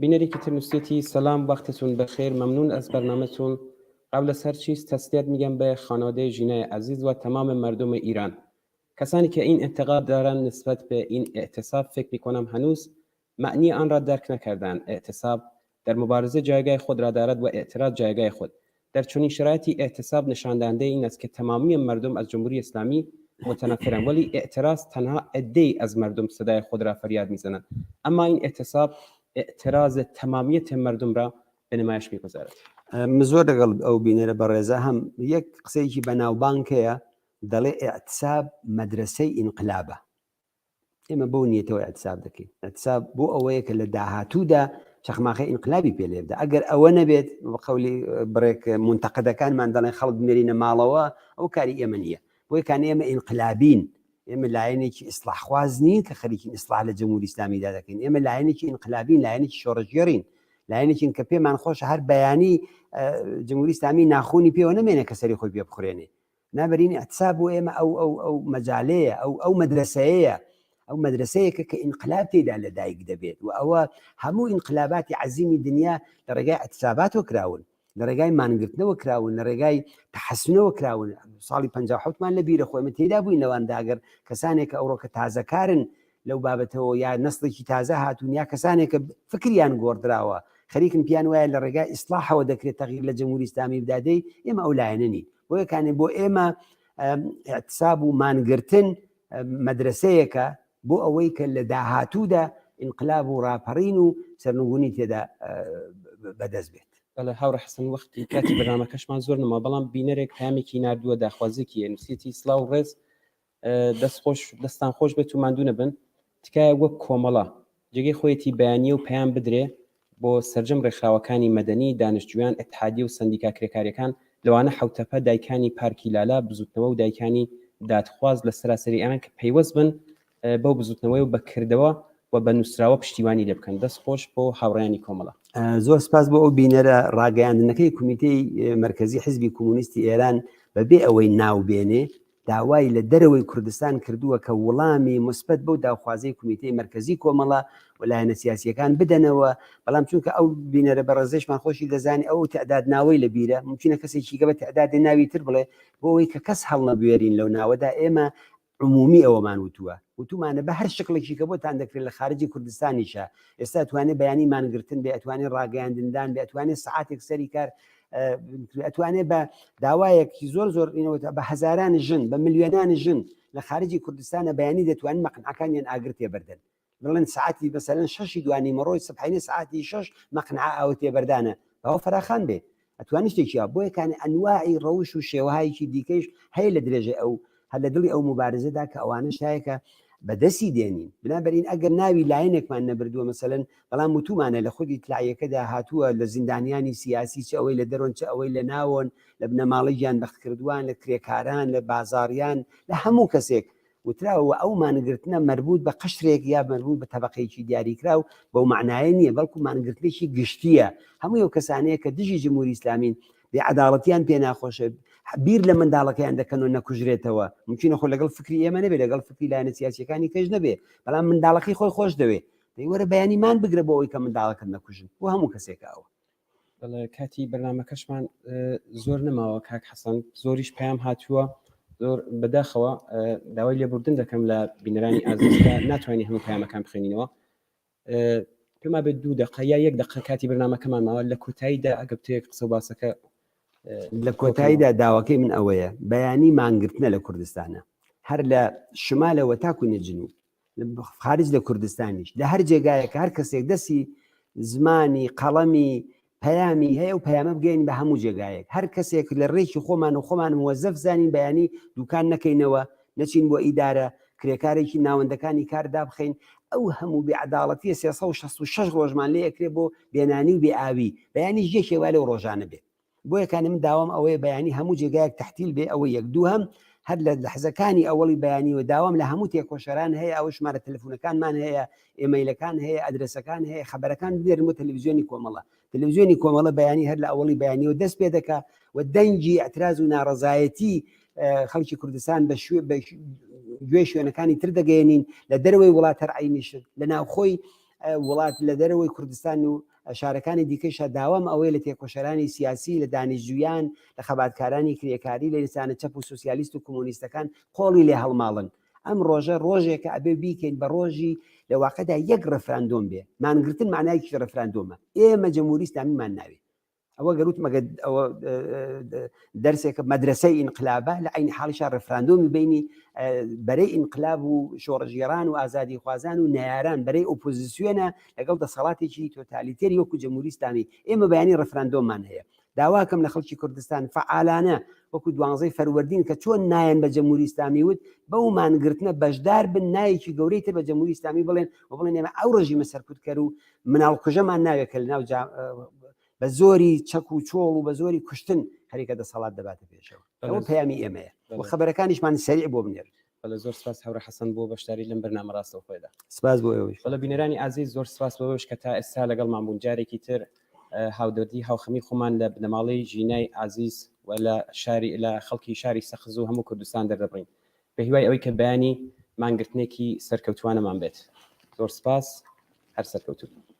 بینەرێکی تر نووسێتی سەلام وەختتون بەخێر مەمنون از برنامهتون قبل از هر چیز تسلیت میگم به خانواده ژینای عزیز و تمام مردم ایران کسانی که این انتقاد دارند نسبت به این اعتصاب فکر میکنم هنوز معنی آن را درک نکردند اعتصاب در مبارزه جایگاه خود را دارد و اعتراض جایگاه خود در چنین شرایطی اعتصاب نشان دهنده این است که تمامی مردم از جمهوری اسلامی متنفرند ولی اعتراض تنها عده‌ای از مردم صدای خود را فریاد میزنند اما این اعتصاب اعتراض تمامیت مردم را به نمایش میگذارد. من زۆر لەگەڵ ئەو بینەرە بەڕێزە هەم یەک قسەیەکی بەناوبانگ هەیە دەڵێ اعتصاب مەدرەسەی ئینقلابە ئێمە بەو نیەتەوە اعتصاب دەکەین اعتصاب بۆ ئەوەیە کە لە داهاتوودا چەخماخەی ئینقلابی پێ لێبدا ئەگەر ئەوە نەبێت بە قەولی بڕێک منتەقدەکانمان دەڵێن خەڵک بنێرینە ماڵەوە ئەو کاری ئێمە نییە بۆیە کان ئێمە ئینقلابین ئێمە لایەنێکی ئیسلاحخواز نین کە خەریکین ئیسلاح لە جمهوری ئیسلامیدا دەکەین ئێمە لایەنێکی ئینقلابین لایەنێکی شۆڕشگێڕین لایەنێکین کە پێمان خۆشە هەر بەیانی جمهوری ئیسلامی ناخونی پێوە نەمێنێ کە سەری خۆی پێ بخورێنێ نابرین اعتصاب بۆ ئێمە ئەو ئەو ئەو مەجالەیە ئەو ئەو مەدرسەیە ئەو مەدرسەیەکە کە ئینقلاب تێدا لە دایک دەبێت و ئەوە هەموو ئینقلاباتی عەزیمی دنیا لە ڕێگای اعتصاباتەوە کراون لە ڕێگای مانگرتنەوە کراون لە ڕێگای تحسنەوە کراون ساڵی 57مان لە بیرە خۆی من تێدا بووین لەواندا ئەگەر کەسانێک کە ئەوڕۆکە تازەکارن لەو بابەتەوە یا نەسڵێکی تازە هاتوون یا کەسانێک کە فکریان گۆڕدراوە خەریکن پیان وایە لە ڕێگای ئیسلاحەوە دەکرێت تەغییر لە جمهوری ئیسلامی بدادەی ئێمە ئەو لایەنە نین بۆیە کانێ بۆ ئێمە اعتصاب و مانگرتن مەدرسەیەکە بۆ ئەوەی کە لە داهاتوودا ئینقلاب و ڕاپەڕین و سەرنگونی تێدا بەدەست بێت. بەڵێ هاوڕێ حەسەن وەختی کاتی بەرنامەکەشمان زۆر نەما بەڵام بینەرێک پامێکی ناردووە داخوازێکی نووسیەتی سڵاو ڕێز دەست خۆش دەستان خۆش بێت و ماندوو نەبن تکایە وەک کۆمەڵە جێگەی خۆیەتی بەیانیە و پەیام بدرێ بۆ سەرجەم ڕێکخراوەکانی مەدەنی دانشجویان ئیتحادیە و سەندیکا کرێکاریەکان لەوانە حەوتەپە دایکانی پارکی لالە بزوتنەوە و دایکانی دادخواز لە سەراسەری ئێران کە پەیوەست بن بەو بزوتنەوەی و بە کردەوە و بە نووسراوە پشتیوانی لێ بکەن دەست خۆش بۆ هاوڕێیانی کۆمەڵە. زۆر سپاس بۆ ئەو بینەرە ڕاگەیاندنەکەی کومیتەی مەرکەزی حزبی کومونیستی ئێران بەبێ ئەوەی ناو بێنێ داوای لە دەرەوەی کوردستان کردووە کە وڵامی موسبەت بەو داوخوازەی کومیتەی مەرکەزی کۆمەڵە و لایەنە سیاسییەکان بدەنەوە، بەڵام چونکە ئەو بینەرە بەڕێزەیشمان خۆشی دەزانی ئەو تەعداد ناوەی لە بیرە، مومکینە کەسێکی کە بە تەعدادێ ناوی تر بڵێ، بۆ ئەوەی کە کەس هەڵنەبوێرین لەو ناوەدا ئێمە. عمومی ئەوەمان وتووە وتومانە بە هەر شکڵێکی کە بۆتان دەکرێت لە خارجی کوردستانیشە ئێستا توانێت بەیانی مانگرتن بێ ئەتوانێت ڕاگەیاندندان بێ ئەتوانێت سعاتێک سەری کار ئەتوانێت بە داوایەکی زۆر زۆر بە هەزاران ژن بە ملیۆنان ژن لە خارجی کوردستانە بەیانی دەتوانن مەقنعەکانیان ئاگر تێبەردەن بڵێن سعاتی مەسەلەن شەشی دوانیمەڕۆی سبحینە سعاتی شەش مەقنعە ئاوە تێبەردانە باوە فەراخان بێ ئەتوانی شتێکی وا بۆیە کانی ئەنواعی ڕەوش و شێوەهایەکی دیکەیش هەیە لە درێژەی ئەو هەر لە دڵی ئەو موبارزەدا کە ئەوانەش هەیە کە بەدەستی دێنین بنابەرین ئەگەر ناوی لایەنێکمان نەبردووە مەسەلەن بەڵام وتومانە لە خودی تلایەکەدا هاتووە لە زیندانیانی سیاسی چ ئەوەی لە دەرۆن چ ئەوەی لە ناوۆن لە بنەماڵەی گیان بەختکردووان لە کرێکاران لە بازاڕیان لە هەموو کەسێک وتراوە وە ئەو مانگرتنە مەربوت بە قشرێک یا مەربوت بە تەبەقەیەکی دیاریکراو بەو مەعنایە نییە بەڵکو مانگرتنێکی گشتییە هەموو ئەو کەسانەیە کە دژی جمهوری ئیسلامین بێ عەداڵەتیان پێ ناخۆشە بیر لە منداڵەکەیان دەکەن و نەکوژرێتەوە ممکنە خۆ لەگەڵ فکری ئێمە نەبێ لەگەڵ فکری لایەنە سیاسیەکانی کەش نەبێ بەڵام منداڵەکەی خۆی خۆش دەوێ دەی وەرە بەیانی مان بگرە بۆ ئەوەی کە منداڵەکەت نەکوژن بۆ هەموو کەسێکە ئەوە. بەڵێ کاتی بەرنمەکەشمان زۆر نەماوە کاک حەسەن زۆریش پەیام هاتووە زۆر بەداخەوە داوای لێبوردن دەکەم لە بینەرانی ئازیز کە ناتوانین هەموو پەیامەکان بخوێنینەوە پێما بێت دوو دقە یا یەک دقە کاتی بەرنمەکەمان ماوە لە کۆتاییدا ئەگە بتەیەک قسە و باسەکە لە کۆتاییدا داواکەی من ئەوەیە بەیانی مانگرتنە لە کوردستانە هەر لە شمالەوە تاکو نجنوب خارج لە کوردستانیش لە هەر جێگایەک هەر کەسێک دەستی زمانی قەڵەمی پەیامی هەیە و پەیامە بگەین بە هەموو جێگایەک هەر کەسێک لە ڕێکی خۆمان و خۆمان موەزەف زانین بەیانی دوکان نەکەینەوە نەچین بۆ ئیدارە کرێکارێکی ناوەندەکانی کار دابخەین ئەو هەموو بێعداڵەتیە 366 ڕۆژمان لێ ئەکرێ بۆ بێنانی و بێئاوی بەیانیش یەکێ وا لەو ڕۆژانە بێت بۆیە کانی من داوام ئەوەیە بەیانی هەموو جێگایەک تەحتیل بێ ئەوە یەک دووهەم هەر لە لەحزەکانی ئەوەڵی بەیانی و داوام لە هەموو تێکۆشەران هەیە ئەوە ژمارە تەلەفونەکانمان هەیە ئێمەیلەکان هەیە ئەدرەسەکان هەیە خەبەرەکان بنێرن بۆ تەلەڤیزیۆنی کۆمەڵە تەلەڤیزیۆنی کۆمەڵە بەیانی هەر لە ئەوەڵی بەیانیەوە دەست پێ دەکا و دەنگی ئیعتراز و ناڕەزایەتی خەڵکی کوردستان بە شوێ بە گوێ شوێنەکانی تر دەگەیەنین لە دەرەوەی وڵات هەر عەینیشت لە ناوخۆی وڵات لە دەرەوەی کوردستان و شارەکانی دیکەیشا داوام ئەوەیە لە تێکۆشەرانی سیاسی، لە دانیشجویان، لە خەباتکارانی کرێکاری، لە ئینسانە چەپ و سوسیالیست و کۆمۆنیستەکان قۆڵی لێ هەڵماڵن. ئەم ڕۆژە ڕۆژێکە ئەبێ بیکەین بە ڕۆژی لە واقعدا یەک ڕێفراندۆم بێ. مانگرتن مەعنایەکی ڕێفراندۆمە. ئێمە جمهوری ئیسلامیمان ناوێ. ئەوە گەر وتم ئەگەر ئەوە دەرسێکە مەدرەسەی ئینقلابە لە عەینی حاڵیشا ڕێفراندۆمی بینی بەرەی ئینقلاب و شۆڕشگێڕان و ئازادیخوازان و نەیاران بەرەی ئۆپۆزیسیۆنە لەگەڵ دەسەڵاتێکی تۆتالیتێری وەکو جمهوری ئیسلامی ئێمە بەیانی ڕێفراندۆممان هەیە داواکەم لە خەڵکی کوردستان فعالانە وەکو دوانزەی فەروەردین کە چۆن نایەن بە جمهوری ئیسلامی وت بەو مانگرتنە بەشدار بن نایەکی گەورەی تر بە جمهوری ئیسلامی بڵێن و بڵێن ئێمە ئەو ڕژیمە سەرکوتکەر و مناڵکوژەمان ناوێت کە لەناو بە زۆری چەک و چۆڵ و بە زۆری کوشتن خەریکە دەسەڵات دەباتە پێشەوە ئەوە پەیامی ئێمەیە و خەبەرەکانیشمان سەریع بۆ بنێرن. بەڵێ زۆر سپاس هاوڕێ حەسەن بۆ بەشداری لەم بەرنامە ڕاستەوخۆیەدا. سپاس بۆ ئێوەیش. بەڵێ بینەرانی ئازیز زۆر سپاس بۆ ئێوەش کە تا ئێستا لەگەڵمان بوون جارێکی تر هاودەردی هاوخەمی خۆمان لە بنەماڵەی ژینای ئازیز و لە شاری لە خەڵکی شاری سەقز و هەموو کوردستان دەردەبڕین بە هیوای ئەوەی کە بەیانی مانگرتنێکی سەرکەوتوانەمان بێت زۆر سپاس هەر سەرکەوتوو بن.